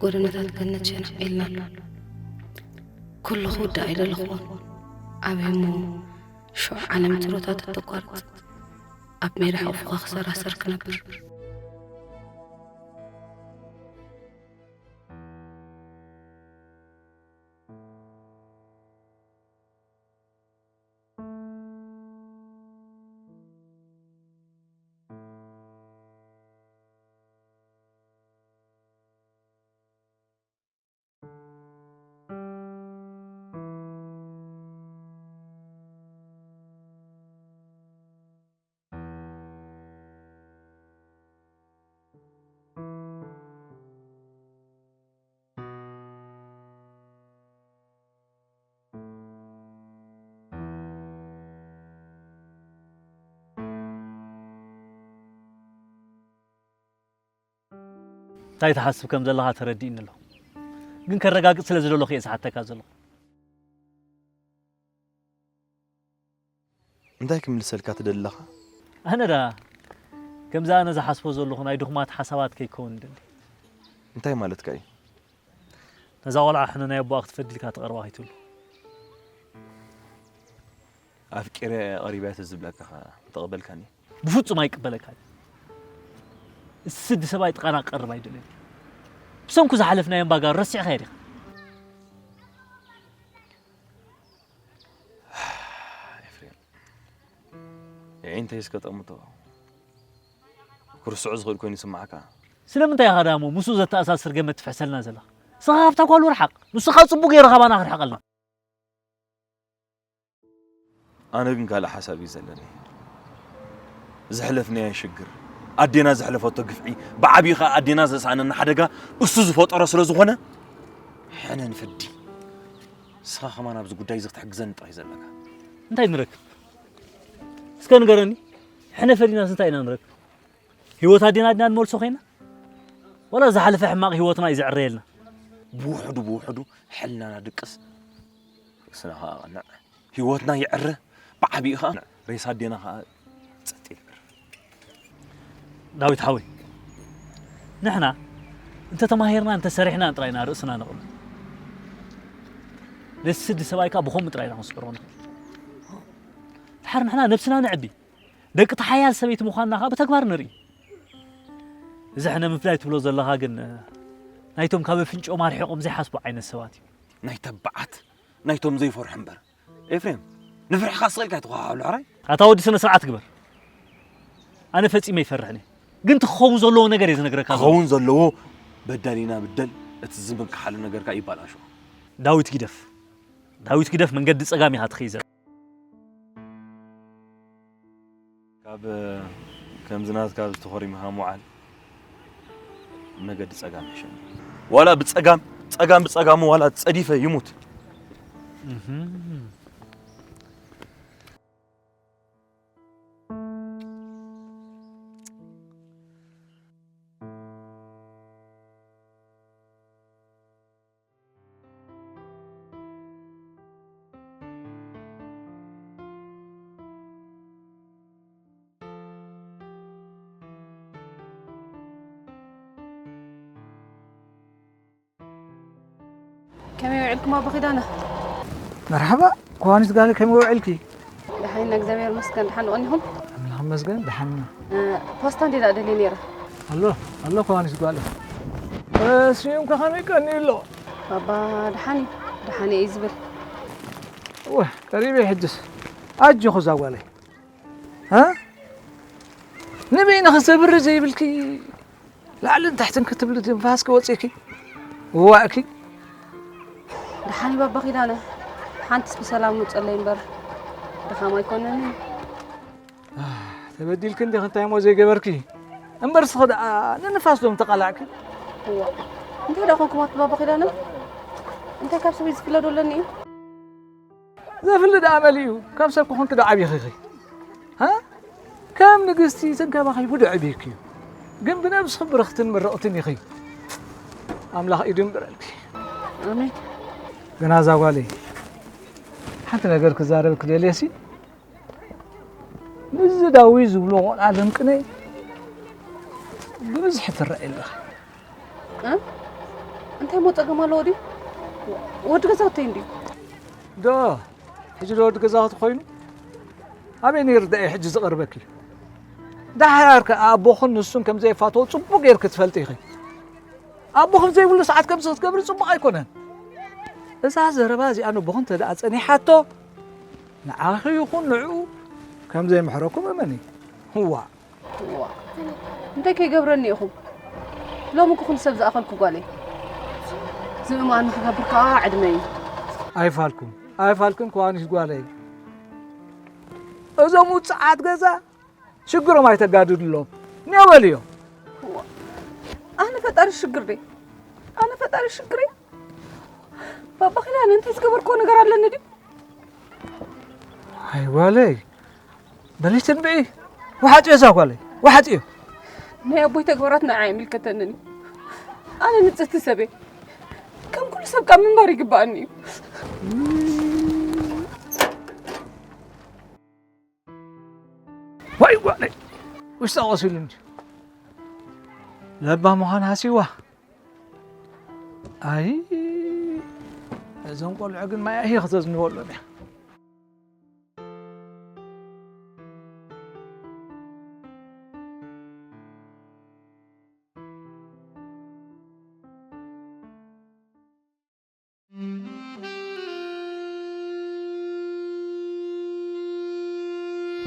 ጎደናታት ገነት ሸነቕ ኢልና። ኩሉ ክውዳእ ኣይደለኹዎን። ኣበይ እሞ ሽዑ ዓለም ጭሮታት እተቋርጽ፣ ኣብ ሜዳ ሕቑፍኻ ክሰራሰር ክነብር። እንታይ ትሓስብ ከም ዘለኻ ተረዲእኒ ኣሎ። ግን ከረጋግጽ ስለ ዝደለኹ እየ ዝሓተካ ዘለኹ። እንታይ ክምልሰልካ ትደሊ ኣለኻ? ኣነ ደኣ ከምዚ ኣነ ዝሓስቦ ዘለኹ ናይ ድኹማት ሓሳባት ከይከውን ይደሊ። እንታይ ማለትካ እዩ? ነዛ ቆልዓ ሕነ ናይ ኣቦኣ ክትፈዲ ኢልካ ትቐርባ ከይትህሉ። ኣፍቂረ ቀሪበያ ተዝብለካ ኸ ምተቐበልካኒ? ብፍጹም ኣይቅበለካን። እዚ ስዲ ሰብኣይ ጥቓና ክቐርብ ኣይደልን። ብሰንኩ ዝሓለፍናዮ እምባጋር ረሲዕካዮ ዲኻ? ኤፍሬም፣ የዒንተይ እስከ ጠምቶ። ክርስዑ ዝኽእል ኮይኑ ይስምዓካ? ስለምንታይ ኢኻ ደኣ እሞ ምስኡ ዘተኣሳስር ገመድ ትፍሕሰልና ዘለኻ? ንስኻ ካብታ ጓሉ ርሓቕ። ንሱ ከኣ ጽቡቕ ገይሩ ካባና ክርሕቐልና። ኣነ ግን ካልእ ሓሳብ እዩ ዘለኒ። ዘሕለፍናዮ ሽግር፣ ኣዴና ዘሕለፈቶ ግፍዒ፣ ብዓቢኡ ኸኣ ኣዴና ዘስኣነና ሓደጋ እሱ ዝፈጠሮ ስለ ዝኾነ፣ ሕነ ንፈዲ። ንስኻ ከማን ኣብዚ ጉዳይ እዚ ክትሕግዘኒ ጥራይ ዘለካ። እንታይ ንረክብ? እስከ ንገረኒ። ሕነ ፈዲናስ እንታይ ኢና ንረክብ? ህይወት ኣዴና ዲና ንመልሶ ኮይና? ዋላ ዝሓለፈ ሕማቕ ህይወትና እዩ ዝዕረየልና። ብውሕዱ ብውሕዱ ሕልናና ድቅስ፣ ርእስና ኸኣ ቐንዕ። ህይወትና ይዕረ፣ ብዓቢኡ ኸኣ ሬሳ ኣዴና ኸኣ ጸጥ ይብል። ዳዊት ሓወይ፣ ንሕና እንተ ተማሂርና እንተ ሰሪሕና ጥራይ ኢና ርእስና ነቕንዕ። ነቲ ስዲ ሰብኣይ ከኣ ብኸምኡ ጥራይ ኢና ክንስዕሮ ንኽእል። ድሓር ንሕና ነብስና ነዕቢ። ደቂ እቲ ሓያል ሰበይቲ ምዃንና ኸኣ ብተግባር ንርኢ። እዚ ሕነ ምፍዳይ ትብሎ ዘለኻ ግን፣ ናይቶም ካብ ኣፍንጭኦም ኣርሒቖም ዘይሓስቡ ዓይነት ሰባት እዩ። ናይ ተባዓት፣ ናይቶም ዘይፈርሑ እምበር። ኤፍሬም፣ ንፍርሕኻ ስቕ ኢልካ ኣይትኸሓሉ፣ ሕራይ? ኣታ ወዲ ስነ ስርዓት ግበር። ኣነ ፈጺመ ኣይፈርሕን እየ። ግን እቲ ክኸውን ዘለዎ ነገር እየ ዝነግረካ ዘለኹ። ክኸውን ዘለዎ በዳሊና ብደል፣ እቲ ዝምክሓሉ ነገር ከኣ ይባላሾ። ዳዊት ግደፍ። ዳዊት ግደፍ፣ መንገዲ ጸጋም ኢኻ ትኸይድ ዘለኻ። ካብ ከምዚ ናትካ ኣብዚ ተኾሪምኻ ምውዓል መገዲ ጸጋም ይሕሸኒ። ዋላ ብጸጋም፣ ጸጋም ብጸጋሙ ዋላ ጸዲፈ ይሙት። እህም። ከመይ ውዕልኩም ኣቦ ኪዳነ? መርሓባ፣ ክዋኒት ጋለ ከመይ ውዕልኪ? ደሓን ኢና እግዚኣብሔር ይመስገን። ደሓን ኾን ኢኹም? ኣምላኽ ይመስገን፣ ደሓን ኢና። እ፣ ፖስታ እንዴ ደኣ ደልየ ነይረ። ኣሎ፣ ኣሎ ክዋኒት ጓለ። እ፣ ስዩም ከ ከመይ ቀንዩ ኣሎ? ባባ ደሓን እዩ፣ ደሓን እየ እዩ ዝብል። እወ፣ ቀሪበ ሕጅስ። ኣጆኹ እዛ ጓለይ። እ? ንበይንኺ ዘብሪ ዘይብልኪ ላዕልን ታሕትን ክትብሊ ትንፋስኪ ወፂእኪ ዋእኪ። ደሓን እዩ ባባ ኪዳነ፣ ሓንትስ ብሰላም ምውፀለይ እምበር ድኻም ኣይኮነን እዩ። ተበዲልኪ እንዲኺ እንታይ እሞ ዘይገበርኪ? እምበር ስኺ ደኣ ንንፋስ ዶ ምተቓላዕኪ? እዋ እንታይ ደኣ ኮንኩም ኣቲ ባባ ኪዳነ? እንታይ ካብ ሰበይ ዝፍለ ዶ ኣለኒ እዩ? ዘፍሊ ደኣ መሊኡ ካብ ሰብ ክኾንኪ ዶ ዓቢኺ ኢኺ? ሃ? ከም ንግስቲ ተንከባኺቡ ዶ ዕብይኪ እዩ? ግን ብነብስኺ ብርኽትን ምርቕትን ኢኺ። ኣምላኽ ኢዱ ይንብረልኪ። ኣሜን። ግና እዛ ጓለይ ሓንቲ ነገር ክዛረብ ክደልየሲ፣ ምስዚ ዳዊት ዝብሎ ቆልዓ ለምቅነ ብብዝሒ ትረኣይ ኣለኺ። እ? እንታይ እሞ ጸገም ኣለዎ ድዩ? ወዲ ገዛውተይ እንድዩ። ዶ፣ ሕጂ ዶ ወዲ ገዛውቲ ኮይኑ? ኣበይ ነይሩ ደኣ እዩ ሕጂ ዝቐርበኪ? ደሓር ከኣ ኣቦኽን ንሱን ከም ዘይፋተዉ ጽቡቕ ጌርኪ ትፈልጢ ኢኺ። ኣቦኽን ዘይብሉ ሰዓት ከምዚ ክትገብሪ ጽቡቕ ኣይኮነን። እዛ ዘረባ እዚኣ ነቦኽን እንተ ደኣ ጸኒሓቶ፣ ንዓኺ ይኹን ንዕኡ ከም ዘይምሕረኩም እመኒ። እዋ። እዋ። እንታይ ከይገብረኒ ኢኹም? ሎሚ እኮ ኩሉ ሰብ ዝኣኸልኩ ጓለይ። ዝእማን ንኽገብር ከኣ ዕድመ እዩ። ኣይፋልኩም፣ ኣይፋልክን ክዋኒት ጓለይ። እዞም ውጽዓት ገዛ ሽግሮም ኣይተጋድድሎም። ኔው በልዮ። እዋ። ኣነ ፈጣሪ ሽግር ደይ? ኣነ ፈጣሪ ሽግር እየ? ባባ ኪዳነ እንታይ ዝገበርክዎ ነገር ኣለኒ ድዩ? ኣይ ጓለይ፣ በሊ ትንብዒ። ወሓጥዮ እዛ ጓለይ፣ ወሓጥዮ። ናይ ኣቦይ ተግባራት ንዓይ ኣይምልከተንን እዩ። ኣነ ንጽህቲ ሰብ እየ። ከም ኩሉ ሰብ ካብ ምንባር ይግባኣኒ እዩ። ዋይ ጓለይ፣ ውሽጣ ቆሲሉ እንጂ። ለባ ምዃን ሃሲዋ። ኣይ፣ እዞም ቆልዑ ግን ማይ ኣሂ ክተዝንበሎም እያ።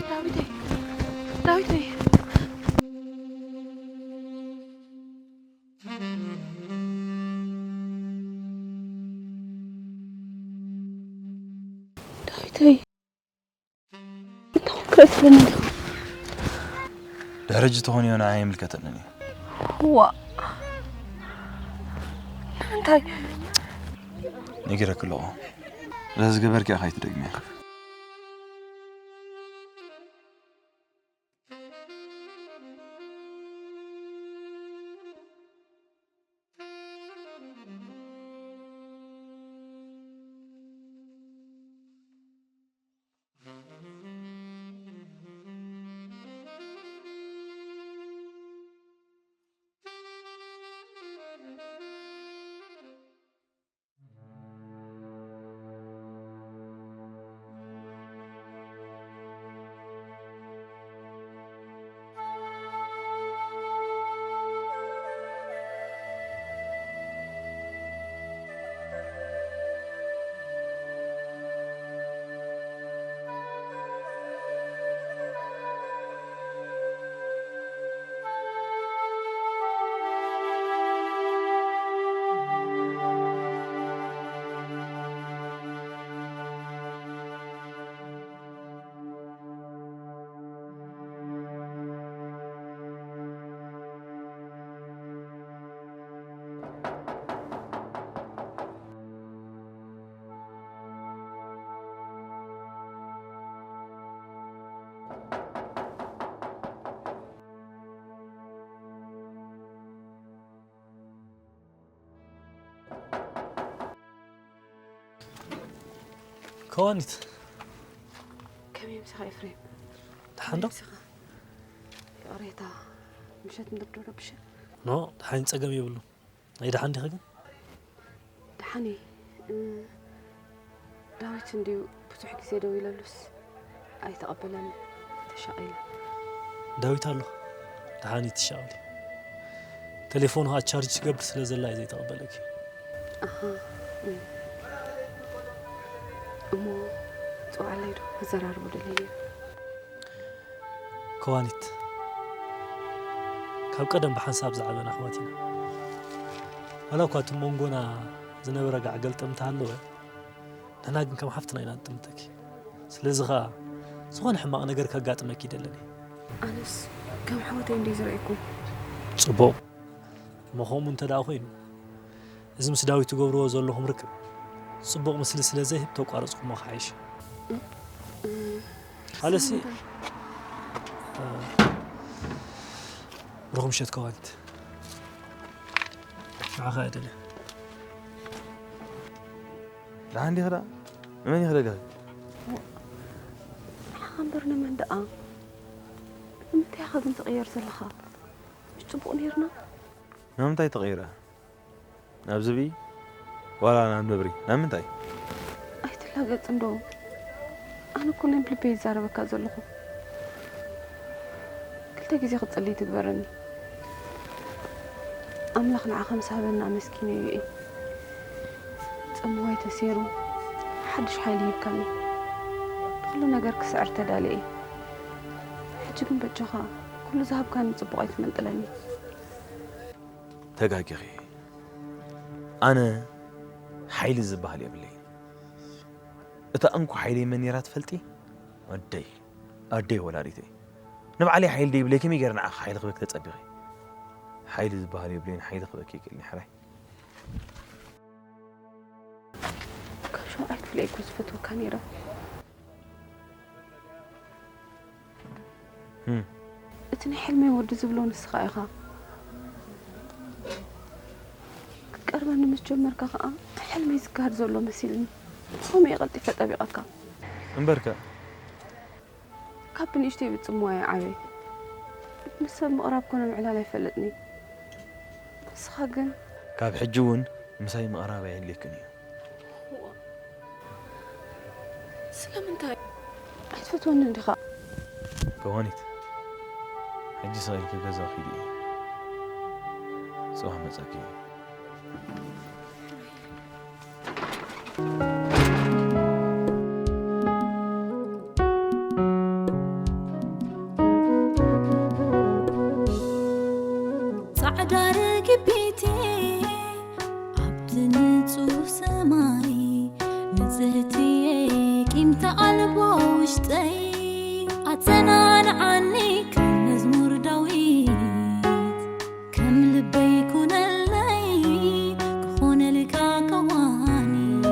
ዳዊተይ፣ ዳዊተይ። ዳዊተይ። እንታይ ኮንካ ትብለኒ ኣለኻ? ድሕሪ ሕጂ ተኾንዮ ንዓይ ኣይምልከተንን እዩ። ዋ። ንምንታይ? ነጊረኪ ኣለኹ። ስለዚ ዝገበርኪ ኢኻ ኣይትደግምዮ። ከዋኒት። ከመይ ምሳኻ ኤፍሬም? ደሓን ዶ? ከመይ ምሳኻ? ይቕሬታ፣ ምሸት ምድሪ ዶ ረብሸ? ኖ፣ ደሓን ጸገም የብሉ። ኣይ ደሓን ዲኺ ግን? ደሓን እየ። ዳዊት እንድዩ ብዙሕ ግዜ ደዊለሉስ ኣይተቐበለኒ። ተሻቒለ። ዳዊት ኣሎ። ደሓን እዩ ትሻቐሊ። ቴሌፎኑ ኸኣ ቻርጅ ትገብር ስለ ዘላ እዩ ዘይተቐበለኪ። ኣሃ፣ እም። እሞ ጽውዓለይ ዶ? ክዘራርቦ ደልየ ነይረ። ከዋኒት፣ ካብ ቀደም ብሓንሳብ ዝዓበና ኣሕዋት ኢና። ዋላ እኳ እቲ መንጎና ዝነበረ ጋዕገልጠም እንተሃለወ፣ ንሕና ግን ከም ሓፍትና ኢና ንጥምተኪ። ስለዚ ኸኣ፣ ዝኾነ ሕማቕ ነገር ከጋጥመኪ ኣይደልን እየ። ኣነስ ከም ኣሕዋተይ እንድየ ዝረኣየኩም። ጽቡቕ። እሞ ከምኡ እንተ ደኣ ኾይኑ፣ እዚ ምስ ዳዊት ትገብርዎ ዘለኹም ርክብ ጽቡቕ ምስሊ ስለ ዘይህብ ተቋረጽኩሞ ክሓይሽ። ኣለሲ፣ እ፣ ርኹም ምሸት ከዋኒት። ንዓኻ እየ ደልየ። ደሓን ዲኺ ደኣ? ንመን ኢኺ ደሊኺ? ንዓኻ እምበር ንመን ደኣ? ንምንታይ ኢኻ ግን ትቕየር ዘለኻ? ምሽ ጽቡቕ ኔርና? ናብ ምንታይ ተቐይረ? ናብ ዝብኢ? ዋላ ናብ ነብሪ? ናብ ምንታይ? ኣይትላገጽ እንዶ። ኣነ እኮ ናይ ብልበይ ይዛረበካ ዘለኹ። ክልተ ግዜ ክትጽሊ ትግበረኒ። ኣምላኽ ንዓኻ ምስ ሃበኒ ኣመስጊነዮ እየ። ጽምዋይ ተሰይሩ፣ ሓድሽ ሓይሊ ሂብካኒ። ንኹሉ ነገር ክስዕር ተዳልየ እየ። ሕጂ ግን በጃኻ፣ ኩሉ ዝሃብካኒ ጽቡቕ ኣይትመንጥለኒ። ተጋጊኺ። ኣነ ሓይሊ ዝበሃል የብለይን። እታ እንኮ ሓይለይ መን ነይራ ትፈልጢ? ኣደይ። ኣደይ ወላዲተይ። ንባዕለይ ሓይሊ ደይብለይ ከመይ ገይረ ንዓኺ ሓይሊ ክበኪ ተጸቢኺ? ሓይሊ ዝበሃል የብለይን፣ ሓይሊ ክበኪ የክእልኒ ሕራይ። ካብ ሸውዓይ ክፍለ እኮ ዝፈትወካ ነይረ። ህም። እቲ ናይ ሕልመይ ወዲ ዝብሎ ንስኻ ኢኻ። ክትቀርበኒ ምስ ጀመርካ ኸኣ ሕልመይ ዝገሃድ ዘሎ መሲልኒ። ከምኡ እየ ቀልጢፈ ጠቢቐካ። እምበርከ? ካብ ብንእሽተይ ብጽምዋ እየ ዓብየ። ምስ ሰብ ምቕራብ ኮነ ምዕላል ኣይፈልጥን እየ። ንስኻ ግን? ካብ ሕጂ እውን ምሳይ ምቕራብ ኣየድልየክን እዩ። እዋ። ስለምንታይ? ኣይትፈትወንን ዲኻ? ከዋኒት፣ ሕጂ ስቕ ኢልኪ ገዛ ኺዲ። ጽባሕ መጻኪ። ጻዕዳ ርግቢት ኣብቲ ንጹህ ሰማይ፣ ንጽህቲ ቂምታ ኣልቦ ውሽጠይ፣ ኣጸናንዓኒ ከም መዝሙር ዳዊት፣ ከም ልበይ ኩነለይ፣ ክኾነልካ ከዋኒት።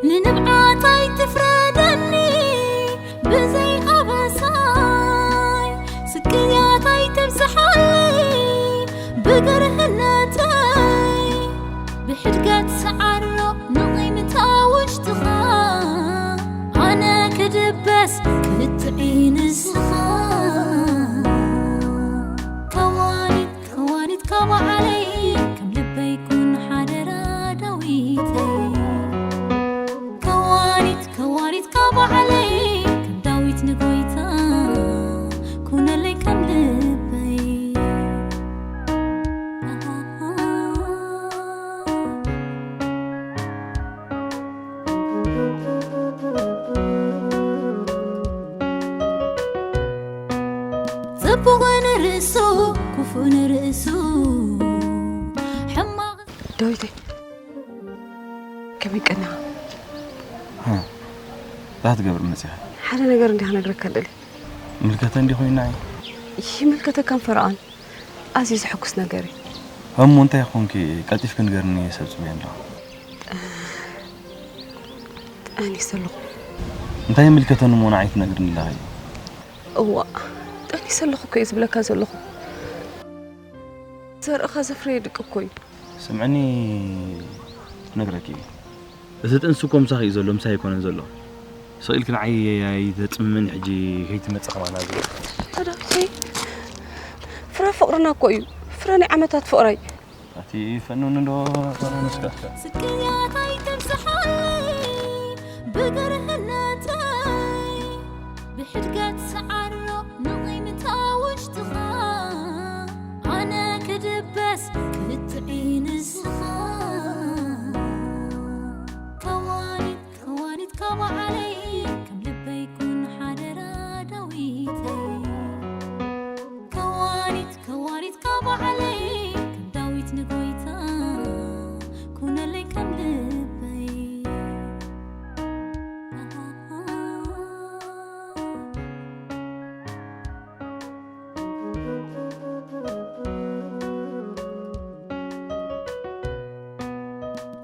ንንብዓት ኣይትፍረደኒ ብዘይ ኣበሳይ፣ ስቅያት ኣይተብዝሓለይ ብግርህነተይ። ብሕድገት ሰዓሮ ንቒምታ ውሽጥኻ፣ ኣነ ክድበስ ክትዒ ንስኻ። ከዋኒት፣ ከዋኒት ካብ ዓለይ፣ ከም ልበይ ኩን ሓደራ ዳዊተይ። ከዋኒት፣ ከዋኒት ካብ ዓለይ፣ ከም ዳዊት ንጎይታ፣ ኩነለይ ከም ልበይ። ጽቡቕ ንርእሱ፣ ክፉእ ንርእሱ፣ ሕማቕ። ዳዊተይ፣ ከመይ ቀኒኻ? ሃ፣ እንታይ ትገብር መጺኻ? ሓደ ነገር እንዲኻ ክነግረካ ደልየ። ይምልከተኒ እንዲ ኮይኑ ንዓይ? ይምልከተካ እምበር ኣን። ኣዝዩ ዘሐጉስ ነገር እዩ። እሞ እንታይ ኮንኪ ቀልጢፍኪ ንገርኒ፣ ሰብ ጽበየ ኣለኹ። ጠኒሰ ኣለኹ። እንታይ ይምልከተኒ እሞ ንዓይ ትነግርኒ ኣለኺ? እዋእ፣ ጠኒሰ ኣለኹ እኮ እየ ዝብለካ ዘለኹ። ዘርእኻ ዘፍረየ ድቂ እኮ እዩ። ስምዕኒ ክነግረኪ እየ። እቲ ጥንሲ እኮ ምሳኺ እዩ ዘሎ፣ ምሳይ ኣይኮነን ዘሎ። ስቕ ኢልኪ ንዓይ ኣይተጽምምኒ ሕጂ ከይትመጽእ ከማን ኣብዚ። ዳዊተይ፣ ፍረ ፍቕርና እኮ እዩ። ፍረ ናይ ዓመታት ፍቕረይ። ኣቲ ፈኑኒ ዶ ፈኑንስካ? ስቅያት ኣይተብዝሓለይ ብግርህነተይ፣ ብሕድገት ሰዓሮ ንቒምታ ውሽጥኻ። ኣነ ክድበስ ክትጥዒ ንስኻ። ከዋኒት ከዋኒት ካባዓለይ ከም ልበይ ኩን ሓደራ ዳዊተይ። ከዋኒት ከዋኒት ካባዓለይ ከም ዳዊት ንጎይታ ኩነለይ ከም ልበይ።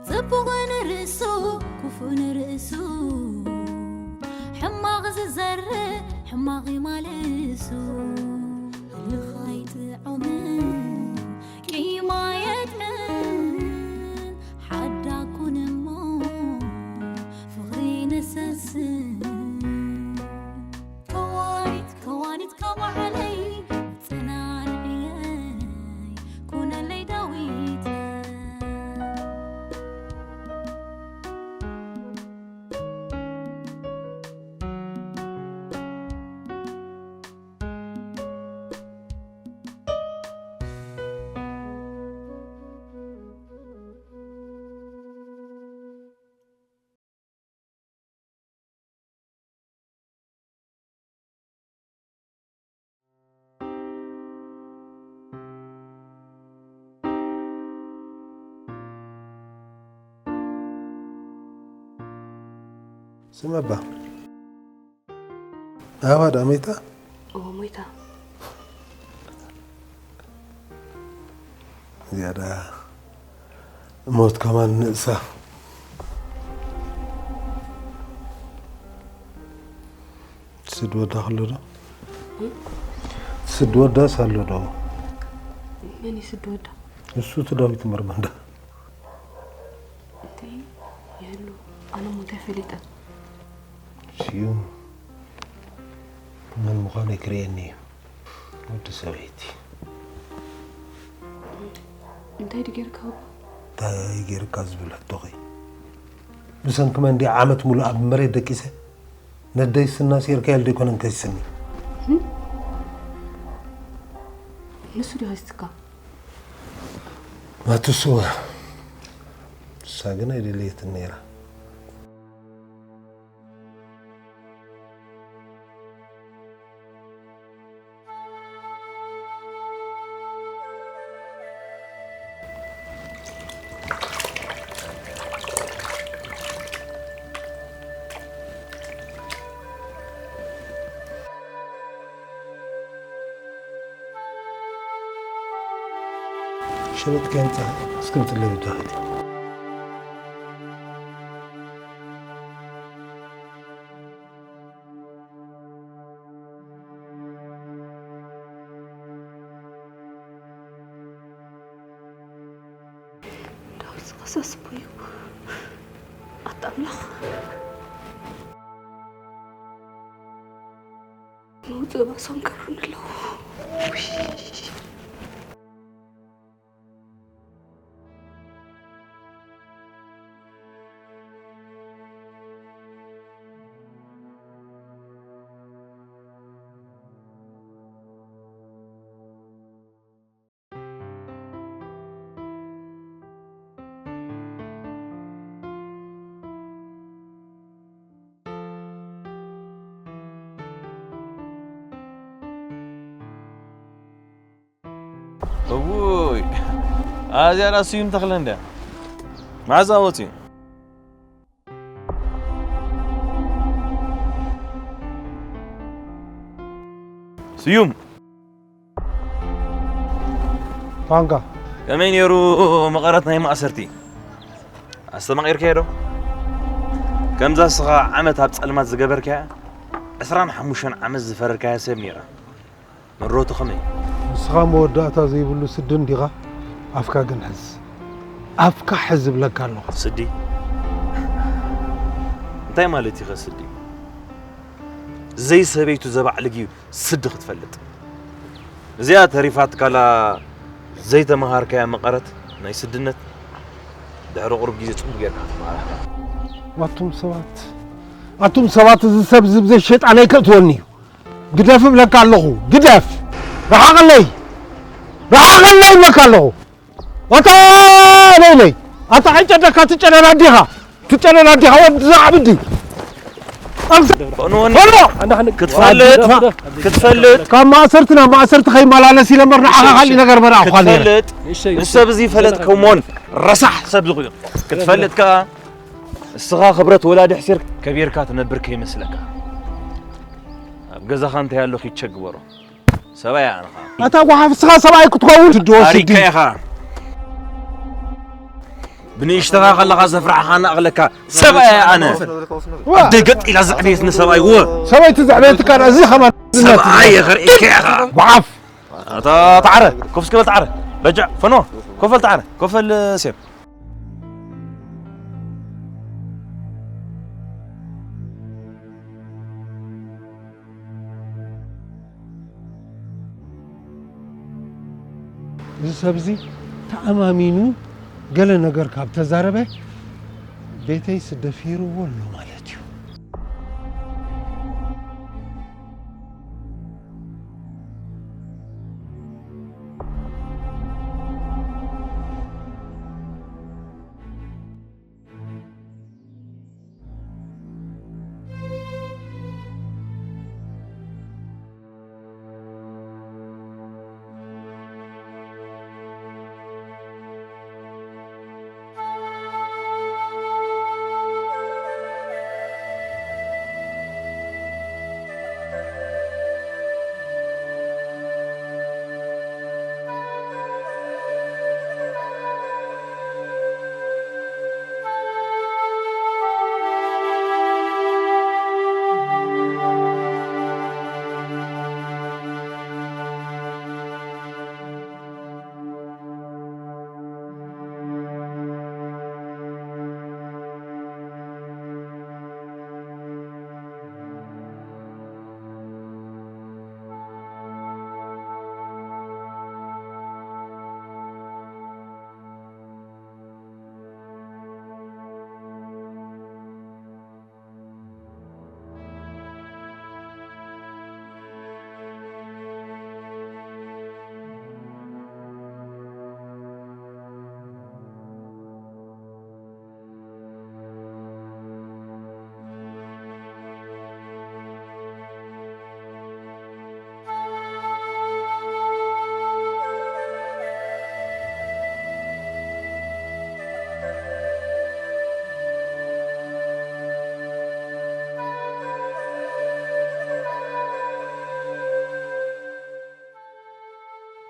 ጽቡቕ ንርእሱ ክፉእ ንርእሱ ሕማቕ ዝዘርእ ሕማቕ ይማልሱ። ህልኽ ኣይጥዑምን ቂም ኣየጥዕምን ሓዳ ኩን እሞ ፍቕሪ ነሰስን። ከዋኒት ከዋኒት ካባዓለይ ጸናንዕየይ ኩነለይ ዳዊተይ። ስም ኣባ ኣባ ዳ ሞይታ? እዎ ሞይታ። እዚኣ ዳ ሞት ከማን ንእሳ። ስድ ወዳ ከሎ ዶ? ስድ ወዳስ ኣሎ ዶ? መን እዩ ስድ ወዳ? እሱ እቲ ዳዊት መርመንዳ። እንተይ ይህሉ ኣነ ሞት ኣይፈሊጠን። ስዩም መን ምዃነይ ክርእየኒ እዩ። ወዲ ሰበይቲ። እንታይ ድጌርካ? እንታይ ጌርካ ዝብል ሕቶኺ? ብሰንኪ መን ድየ ዓመት ሙሉእ ኣብ መሬት ደቂሰ? ነደይ ስና ሴርካዮ ዘይኮነን ከይስኒ። ንሱ ድዩ ከይስካ? ማትስዋ። ንሳ ግን ኣይደለየትን ነይራ። ሸበጥ ከንጻ እስክም ጽለብ ዳህት ዳዊት ዝኸሰስቡ እዩ። ኣታ ኣምላኽ። መውፅእ ባሶም ቀሩኒ ኣለዉ። እውይ፣ ኣዝያ ዳ ስዩም ተኽለ እንድያ። መዓዝ ወፂኡ? ስዩም። ፋንጋ። ከመይ ነይሩ መቐረት ናይ ማእሰርቲ? ኣስተማቒርካዮ ዶ? ከምዛ እስኻ ዓመት ኣብ ጸልማት ዝገበርካያ፣ ዕስራን ሓሙሽተን ዓመት ዝፈረድካያ ሰብ ነይራ። መረቱ ከመይ? ንስኻ መወዳእታ ዘይብሉ ስዲ እንዲኻ፣ ኣፍካ ግን ሕዝ። ኣፍካ ሕዝ እብለካ ኣለኹ። ስዲ? እንታይ ማለት እዩ ከ ስዲ? ዘይሰበይቱ ዘባዕልግ እዩ ስዲ ክትፈልጥ። እዚኣ ተሪፋትካላ ዘይተመሃርካያ መቐረት ናይ ስድነት ድሕሪ ቁሩብ ግዜ ጽቡቕ ጌርካ ክትመሃራ። ኣቱም ሰባት፣ ኣቱም ሰባት፣ እዚ ሰብ እዚ ብዘይ ሸይጣን ኣይከእትወኒ እዩ። ግደፍ እብለካ ኣለኹ፣ ግደፍ። ርሓቐለይ፣ ርሓቐለይ እብለካ ኣለኹ። ኣታ ነይነይ፣ ኣታ ከይጨደካ ትጨደድ ኣዲኻ፣ ትጨደድ ኣዲኻ ወዲ ዝዓብዲ። ኣምስ-፣ ፈኖ፣ ፈኖ! ክትፈልጥ፣ ክትፈልጥ። ካብ ማእሰርቲ ናብ ማእሰርቲ ከይመላለስ ኢለ እምበር ንዓኻ ካልእ ነገር መርኣኹ ኣነ። ክትፈልጥ፣ ንሰብ እዚ ፈለጥከሞን ረሳሕ ሰብ ዝኹ። ክትፈልጥ ከኣ፣ እስኻ ክብረት ወላዲ ሕሲር ከቢርካ ትነብር ከይመስለካ። ኣብ ገዛኻ እንታይ ኣሎ ኪቸ ግበሮ። ሰብኣይ ኣነ ኸኣ። ኣታ ጓሓፍ፣ እስኻ ሰብኣይ ክትከውን ትድወስ ኣሪካ እንዲ። ኢኻ። ብንእሽተኻ ከለኻ ዘፍራሕኻና ኣቕለካ ሰብኣይ ኣነ። ዋ! ኣደይ ገጥ ኢላ ዘዕበየትኒ ሰብኣይ፣ ወ-። ሰበይቲ ዘዕበየትካ ዳ፣ እዚ ኸማን ሰብኣይ የኸርእየካ ኢኻ። ጓሓፍ። ኣታ ተዓረ፣ ኮፍ እስኪ በል ተዓረ። በጃ፣ ፈኖ፣ ኮፍ በል ተዓረ፣ ኮፍ በል ሴም። እዚ ሰብ እዚ ተኣማሚኑ ገለ ነገር ካብ ተዛረበ፣ ቤተይስ ደፊርዎ ኣሎ ማለት እዩ።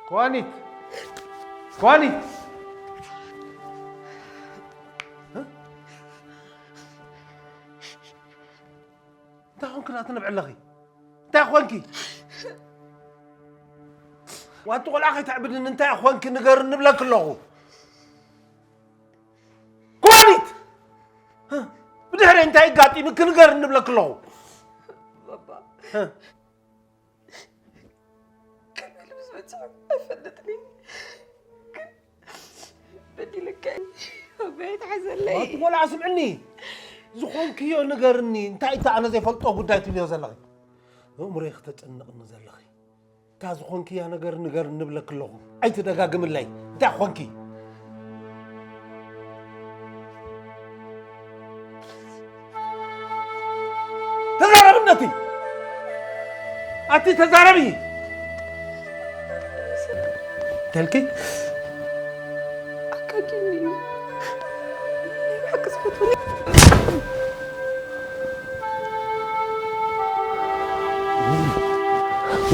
ከዋኒት! ከዋኒት! እንታይ ኾንኪ ደኣ ትነብዒ ኣለኺ? እንታይ ኾንኪ? ዋንቲ ቆልዓ ከይተዕብድኒ እንታይ ኾንኪ ንገርኒ እብለኪ ኣለኹ። ከዋኒት! ብድሕሪ እንታይ ኣጋጢሙኪ ንገርኒ እብለኪ ኣለኹ። ባባ። ከምዚ ኢሉ ዝመጽእ ኣይፈልጥን እየ። ግን በዲለካ እየ። ኣቦይ ኣይትሓዘለይ። ኣቲ ቆልዓ ስምዕኒ። ዝኾንክዮ ንገርኒ። እንታይ እቲ ኣነ ዘይፈልጦ ጉዳይ ትብልዮ ዘለኺ? ኣእምሮይ ክተጨንቕኒ ዘለኺ። እታ ዝኾንክያ ነገር ንገርኒ እብለኪ ኣለኹ። ኣይትደጋግምለይ። እንታይ ኾንኪ? ተዛረቢ ነቲ! ኣቲ ተዛረቢ! ተልኪ? ኣካኪኒ እዩ። ናይ ብሓቂ ዝፈትወኒ።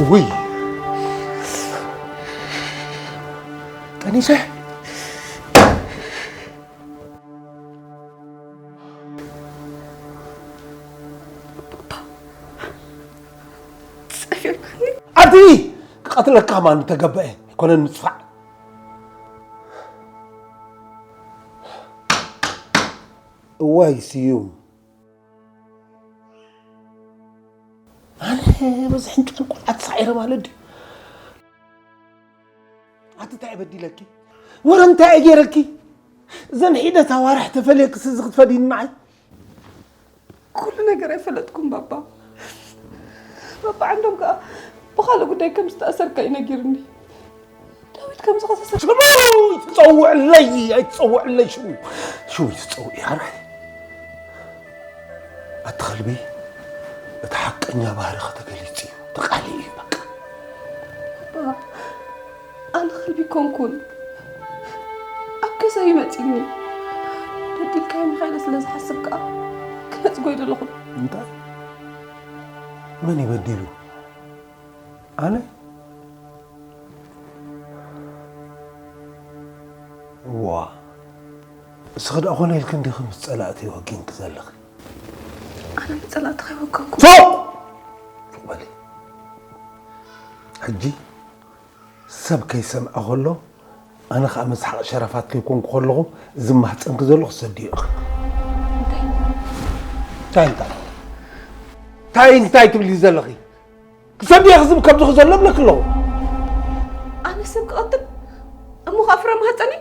ውይ! ጠኒሰ? ጸፊርካኒ። ኣቲ ክቐትለካ ማን ተገበአ ኣይኮነን ምጽፋዕ። እዋይ ስዩም። ኣነ በዚ ሕንጭ ቆልዓ ተሳዒረ ማለት ድዩ? ኣቲ እንታይ በዲለኪ? ወረ እንታይ እየ ገይረኪ? ዘን ሒደት ኣዋርሕ ተፈልየክስ እዚ ክትፈድይኒ ንዓይ? ኩሉ ነገር ኣይፈለጥኩም ባባ። ባባ ዓንዶም ከኣ ብኻልእ ጉዳይ ከም ዝተኣሰርካ እዩ ነጊርኒ። ዳዊት ከም ዝኸሰሰ ሽሙ ትጸውዕለይ ኣይትጸውዕለይ ሽሙ ሽሙ ትጸውዕ ያራይ ኣቲ ከልቢ እቲ ሓቀኛ ባህሪ ከተገሊጽ እዩ ተቃሊ እዩ በቃ። ኣነ ከልቢ ኮንኩን ኣብ ገዛ ይመፂኒ በዲልካዮ ምኻይነ ስለ ዝሓስብ ከዓ ክነፅጎ ይደለኹ እንታይ መን ይበዲሉ ኣነ ዋ እስኺ ደኣ ኾነ ኢልኪ እንዲኺ ምስ ፀላእቲ ወጊንኪ ዘለኺ ኣነ ምስ ፀላእቲ ከይወገንኩ ፎቕ ፎቕ በሊ ሕጂ ሰብ ከይሰምዐ ከሎ ኣነ ከዓ መስሓቕ ሸረፋት ከይኮንኩ ከለኹ እዚ ማህፀንኪ ዘሎ ክሰድዮ ኢኺ እንታይ እንታይ እንታይ እንታይ ትብሊ ዘለኺ ክሰድዮ ክዝም ከብድኺ ዘሎ ብለኪ ኣለኹ ኣነ ሰብ ክቐትል እሞ ከዓ ፍረ ማህፀኒ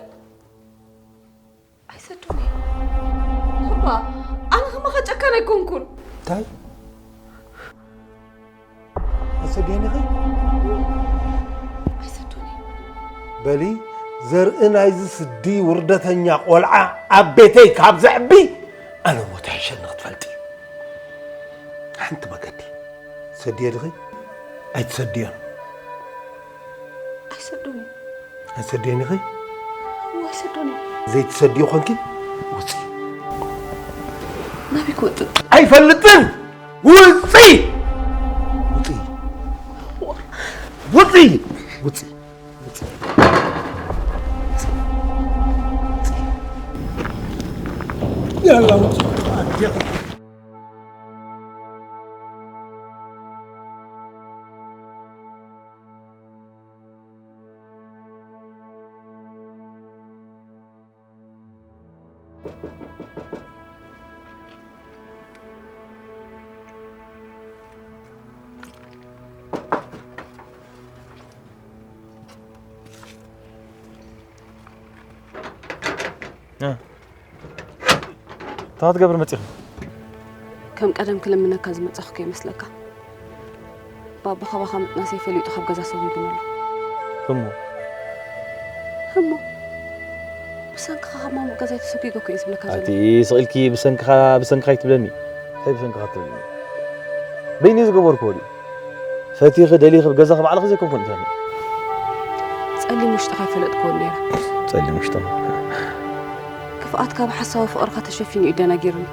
ኣይሰዱን እየ እባ ኣነ ከማኻ ጨካን ኣይኮንኩን እንታይ ኣይሰድዮን ኢኺ ኣይሰዱን እየ በሊ ዘርኢ ናይዚ ስዲ ውርደተኛ ቆልዓ ኣብ ቤተይ ካብ ዘዕቢ ኣነ ሞት ይሕሸኒ ክትፈልጢ ሓንቲ መገዲ ትሰድዮ ድኺ ኣይትሰድዮን ኣይሰዱን እየ ኣይትሰድዮን ኢኺ እዋ ኣይሰዱን እየ ዘይትሰድዮ ኾንኪ ውፂ ናበይ ክወፅእ ኣይፈልጥን ውፂ ውፂ ውፂ ውፂ ውፂ ያላ ውፂ እንታይ ክትገብር መፂኺ? ከም ቀደም ክልምነካ ዝመፃኹ ከይመስለካ። ባባ ካባኻ ምጥናሰይ ፈሊጡ ካብ ገዛ ሰጒጉኒ ኣሎ። እሞ እሞ ብሰንክኻ ካብ ማሙቕ ገዛይ ተሰጒገ እኮ እየ ዝብለካ ዘለኹ። ኣቲ ስቕ ኢልኪ ብሰንክኻ ብሰንክኻ ኣይትብለኒ። እንታይ ብሰንክኻ ትብለኒ? በይነይ ዝገበርክዎ ድዩ? ፈቲኺ ደሊኺ ኣብ ገዛኺ ባዕልኺ ዘይኮንኩን እትኾኒ። ጸሊም ውሽጥኻ ኣይፈለጥክዎን ነይረ። ጸሊም ውሽጥኻ። ክፍኣትካ ብሓሳዊ ፍቕርኻ ተሸፊኑ እዩ ደናጊሩኒ።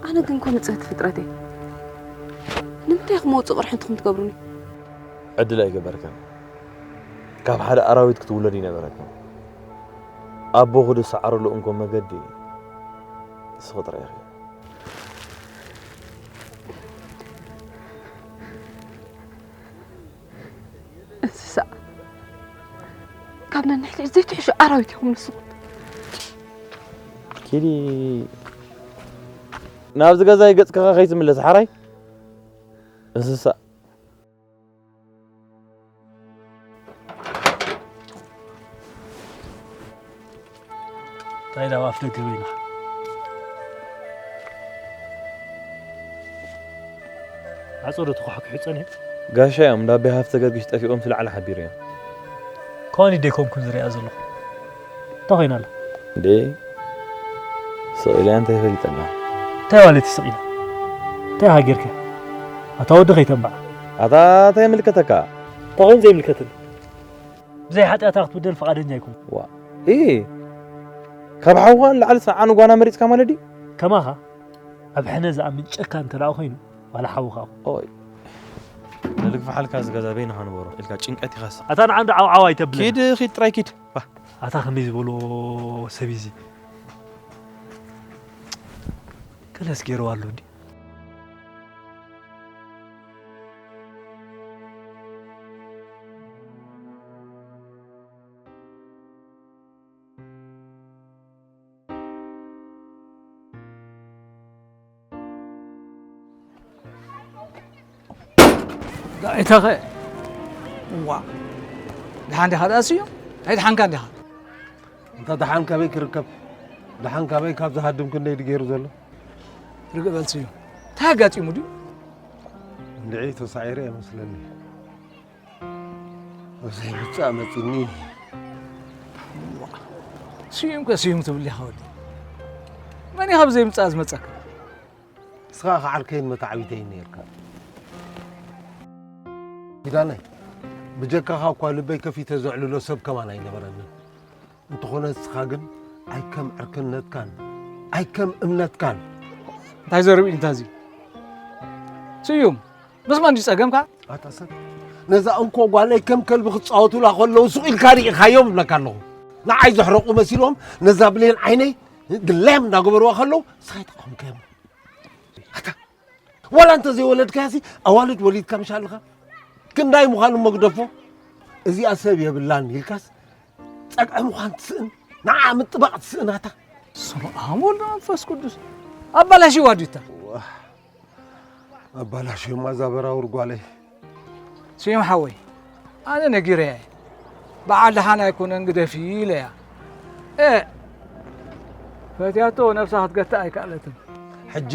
ኣነ ግን እኮ ንጽህቲ ፍጥረት እየ። ንምንታይ ኢኹም መውጽኢ ቁርሒ ንትኹም ትገብሩኒ? ዕድል ኣይገበርካን። ካብ ሓደ ኣራዊት ክትውለድ ይነበረካ። ኣቦ ክድሰዓረሉ እንኮ መገዲ ንስኺ ጥራይ ኢኺ። እንስሳ ካብ ነንሕድሕድ ዘይትሕሹ ኣራዊት ኢኹም ንስኹም። ኪዲ ናብዚ ገዛይ ገጽካ ከይትምለስ ሓራይ እንስሳ። እንታይ ኢላ ኣብ ኣፍደገ በይና? ማዕጾ ዶ ተኳሕኲሑ ጸኒሑ? ጋሻ እዮም እንዳ ኣቦይ ሃፍተ ገርግሽ ጠፊኦም ስለ ዓሊ ሓቢሩ እዮም። ከዋኒት ደይኮንኩን ዝሪኣ ዘለኹ። እንታይ ኮይና ኣላ? እንዴ ስቕ ኢላ እንታይ ፈሊጠና? እንታይ ማለት እዩ ስቕ ኢላ? እንታይ ኢኻ ጌርካ? ኣታ ወዲ ከይተንባዕ። ኣታ እንታይ ይምልከተካ? እንታይ ኮይኑ ዘይምልከተኒ? ብዘይ ሓጢኣታ ክትብደል ፍቓደኛ ኣይኮንኩን። ዋ እሂ ካብ ሓውኻ ንላዕሊ ሰዓኑ ጓና መሪጽካ ማለት ድዩ? ከማኻ ኣብ ሕነ ዝኣምን ጨካን እንተ ደኣ ኮይኑ ዋላ ሓውኻ እኹ። ኦይ ነልግፍሓልካ እዚ ገዛ በይንኻ ንበሮ ኢልካ ጭንቀት ኢኻ ስቕ። ኣታ ንዓንዱ ዓውዓው ኣይተብለኒ። ኪድ ኺድ ጥራይ ኪድ። ባ ኣታ ከመይ ዝበሎ ሰብ እዩ እዚ። ገለስ ገይርዋ ኣሎ እንዲ። ዳኢታኸ? ዋ፣ ደሓን ዲኻ ደኣ ስዩም? ኣይደሓንካን ዲኻ? እንታ ደሓን ካበይ ክርከብ? ደሓን ካበይ ካብ ዝሃድም ክንደይ ድገይሩ ዘሎ? ርግእ በል ስዩም፣ እንታይ ኣጋጢሙ ድዩ? እንድዒ ተሳዒረ እየ መስለኒ። ኣብ ዘይምጻእ መጺኒ። ስዩም ከ ስዩም ትብል ኢኻ ወዲ። መን ኢኻ ብዘይምጻእ ዝመጸካ? ንስኻ ኸዓ ዓርከይን መታዕቢተይን ነይርካ። ኪዳነ፣ ብጀካኻ እኳ ልበይ ከፊተ ዘዕልሎ ሰብ ከማን ኣይነበረንን። እንተኾነ ንስኻ ግን ኣይከም ዕርክነትካን ኣይከም እምነትካን። እንታይ ዘርኢ እዩ እንታዚ? ስዩም፣ ምስ መን ድዩ ጸገምካ? ኣታ ሰብ፣ ነዛ እንኮ ጓለይ ከም ከልቢ ክጻወቱላ ከለዉ ሱቕ ኢልካ ርኢኻዮም እብለካ ኣለኹ። ንዓይ ዘሕረቑ መሲሎም ነዛ ብሌን ዓይነይ ግላዮም እናገበርዋ ከለዉ ንስኻ ኣይጠቐምካዮም። ኣታ፣ ዋላ እንተ ዘይወለድካያሲ ኣዋልድ ወሊድካ ምሽ ኣለኻ? ክንዳይ ምዃኑ እሞ ግደፎ። እዚኣ ሰብ የብላን ኢልካስ ጸግዒ ምዃን ትስእን፣ ንዓ ምጥባቕ ትስእን ኣታ። ስመ ኣብ ወልድ መንፈስ ቅዱስ። ኣባላሽዋ ዲታ? ዋህ፣ ኣባላሽማ እዛ በራውር ጓለይ። ስዩም ሓወይ፣ ኣነ ነጊረያ እየ። በዓል ደሓን ኣይኮነን ግደፊ ኢለያ። እ፣ ፈትያቶ ነብሳ ክትገትእ ኣይከኣለትን። ሕጂ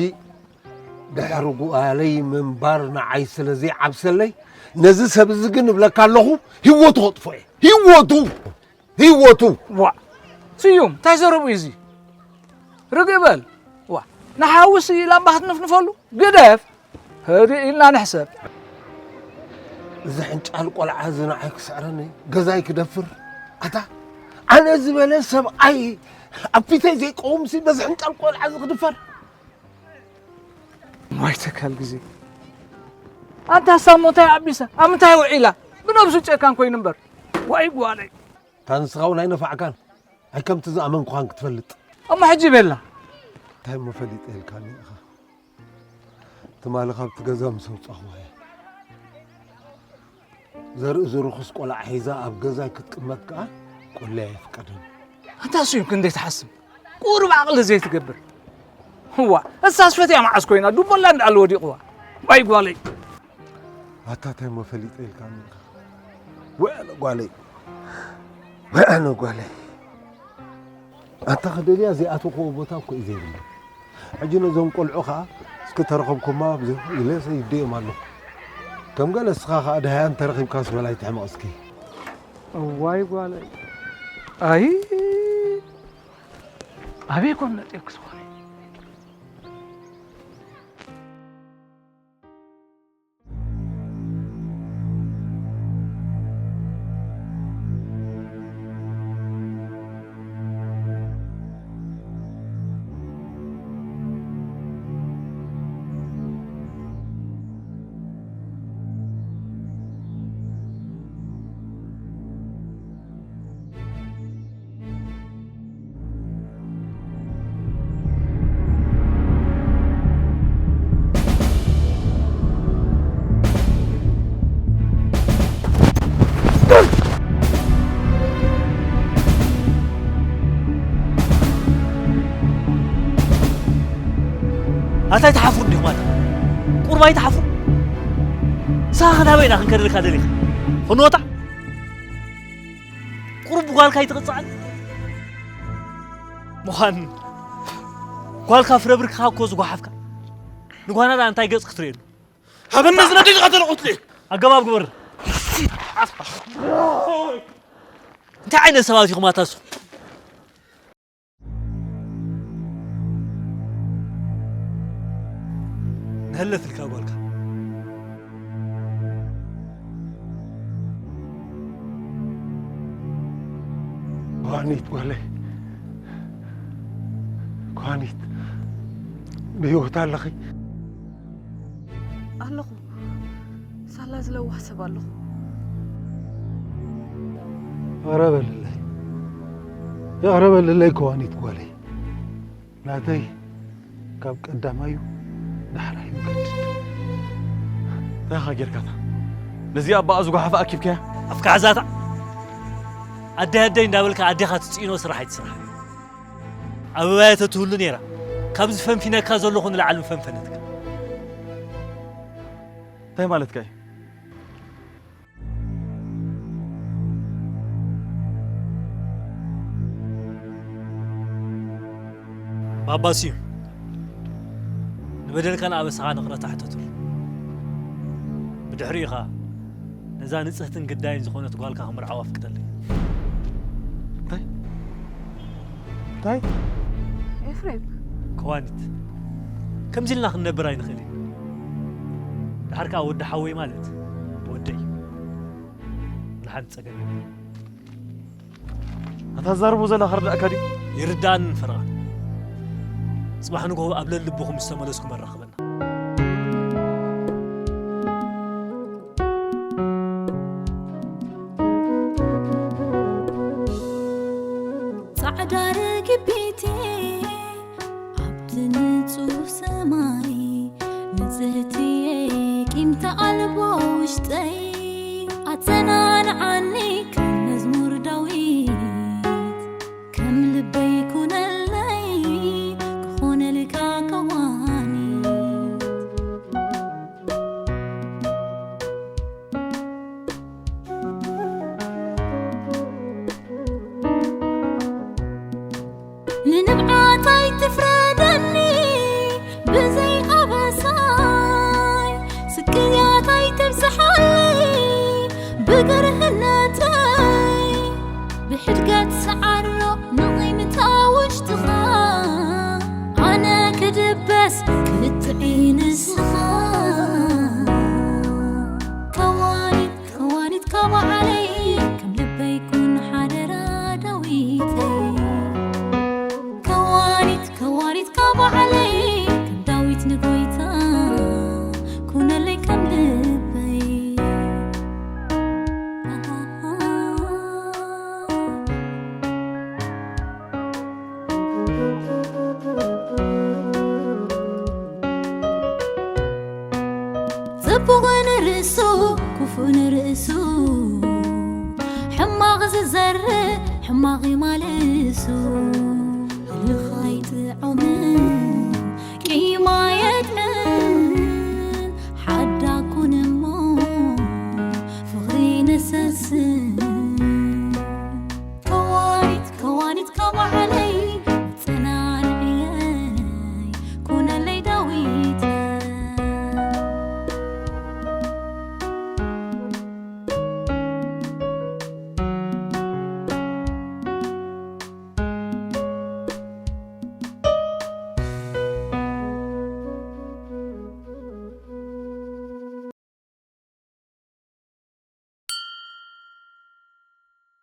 ድሕሪ ጓለይ ምንባር ንዓይ ስለ ዘይዓብሰለይ፣ ነዚ ሰብ እዚ ግን እብለካ ኣለኹ፣ ህይወቱ ከጥፍኦ እየ። ህይወቱ! ህይወቱ! ዋ! ስዩም፣ እንታይ ዘረቡ እዩ እዚ? ርግእ በል። ዋ! ንሓውሲ ላምባ ክትንፍንፈሉ? ግደፍ! ህድእ ኢልና ንሕሰብ። እዚ ሕንጫል ቆልዓ እዚ ንዓይ ክስዕረኒ፣ ገዛይ ክደፍር። ኣታ፣ ኣነ ዝበለ ሰብኣይ ኣብ ፊተይ ዘይቀውምሲ በዚ ሕንጫል ቆልዓ እዚ ክድፈር? ዋይ ተካል ግዜ። ኣንታ ሳሞ እንታይ ኣቢሳ? ኣብ ምንታይ ውዒላ? ብነብሱ ጨካን ኮይኑ እምበር። ዋይ ጓለይ። እታ ንስኻ እውን ኣይነፋዕካን። ኣይ ከምቲ ዝኣመንኩኻን ክትፈልጥ። እሞ ሕጂ በላ። እንታይ እሞ ፈሊጠ ኢልካኒ ኢኻ? ትማሊ ካብቲ ገዛ ምስ ኣውጻኹዋ እየ። ዘርኢ ዝርኹስ ቆልዓ ሒዛ ኣብ ገዛይ ክትቅመጥ ከኣ ቆለይ ኣይፍቀድን። ኣንታ ስዩም ክንደይ ትሓስብ? ቁሩብ ዓቕሊ ዘይትገብር። እዋ፣ እሳስ ፈትያ መዓስ ኮይና? ዱቦላ እንዳኣለ ወዲቕዋ። ዋይ ጓለይ። ኣታ እንታይ እሞ ፈሊጠ ኢልካኒ ኢኻ? ወይ ኣነ ጓለይ። ወይ ኣነ ጓለይ። ኣንታ ክደልያ ዘይኣተኽዎ ቦታ እኮ እዩ ዘይብሉ። ሕጂ ነዞም ቆልዑ ኸኣ እስኪ ተረኸብኩማ ኣብዚ ኢለ ሰይደዮም ኣለኹ። ከም ገለ እስኻ ኸኣ ደሃያ እንተረኺብካስ በል ኣይትሕመቕ እስኪ። እዋይ ጓለይ። ኣይ፣ ኣበይ ኮን መጺእኩ ዝኾነ? ኣታ ኣይትሓፍሩ እንዲኹም ኣታ? ቁሩብ ኣይትሓፍሩ? ንስኻ ኸ ናበይ ኢና ክንከደልካ ደሊኻ? ፈንወታ? ቁሩብ ብጓልካ ኣይትቕጽዓን? ምዃን ጓልካ ፍረ ብርክኻ እኮ ዝጓሓፍካ። ንጓና ደኣ እንታይ ገጽ ክትርእየሉ? ሃበኒ ዝነደይ ዝቐተለ ቁትሊ። ኣገባብ ግበር። እንታይ ዓይነት ሰባት ኢኹም ኣታ ንስኹም? ንህለትልካ ጓልካ። ኳኒት ጓለይ፣ ኳኒት፣ ብህይወት ኣለኺ? ኣለኹ። ሳላ ዝለዋህ ሰብ ኣለኹ። ይቕረ በልለይ፣ ይቕረ በልለይ ከዋኒት ጓለይ። ናተይ ካብ ቀዳማዩ ዳሕራዩ ገድድ። እንታይ ኢኻ ጌርካታ? ነዚኣ ኣባኣ ዝጓሓፈ ኣኪብካያ? ኣፍካ ሓዛታ። ኣደይ ኣደይ እንዳበልካ ኣዴኻ ትጽኢኖ ስራሕ ኣይትስራሕ። ኣበባየ ተትህሉ ነይራ፣ ካብዚ ፈንፊነካ ዘለኹ ንላዕሊ ምፈንፈነትካ። እንታይ ማለትካ እዩ? ባባስዩ፣ ንበደልካን ኣበሳኻን ይቕረታ ሕተቱሉ። ብድሕሪኡ ኸኣ ነዛ ንጽህትን ግዳይን ዝኾነት ጓልካ ክምርዓዋ ፍቅደለይ። እንታይ እንታይ? ኤፍሬም፣ ከዋኒት፣ ከምዚ ኢልና ክንነብር ኣይንኽእልን። ድሓር ከኣ ወዲ ሓወይ ማለት ወደይ እዩ። ንሓንቲ ጸገም የብሉን። ኣታ ዛርቦ ዘላ ከርዳእካ ድዩ? ይርዳእን ፈረቓ። ጽባሕ ንግሆ ኣብ ለልብኹም ዝተመለስኩም ኣራኽበና። ጻዕዳ ርግቢት ኣብቲ ንጹህ ሰማይ ንጽህቲ ቂምታ ኣልቦ ውሽጠይ ኣጸናንዓኒ ከም መዝሙር ዳዊት ከም ልበይ ኩነለይ ክኾነልካ ከዋኒ ንንብዓታይ ትፍረደኒ ብዘይ ኣበሳይ ስቅያታይ ተብዝሓለይ ብግርህነተይ ብሕድገት ሰዓሮ ንቒምታ ውሽጥኻ ኣነ ክድበስ ክትዒ ንስኻ ከዋኒት ከዋኒት ካባዓለይ ከም ልበይ ኩን ሓደራ ዳዊተይ ከዋኒት ከዋኒት ካባዓለይ ከም ዳዊት ንጎይታ ኩነለይ ከም ልበይ ጽቡቕ ንርእሱ ክፉእ ንርእሱ ሕማቕ ዝዘርእ ሕማቕ ይማልሱ ልኻይ ጥዑምን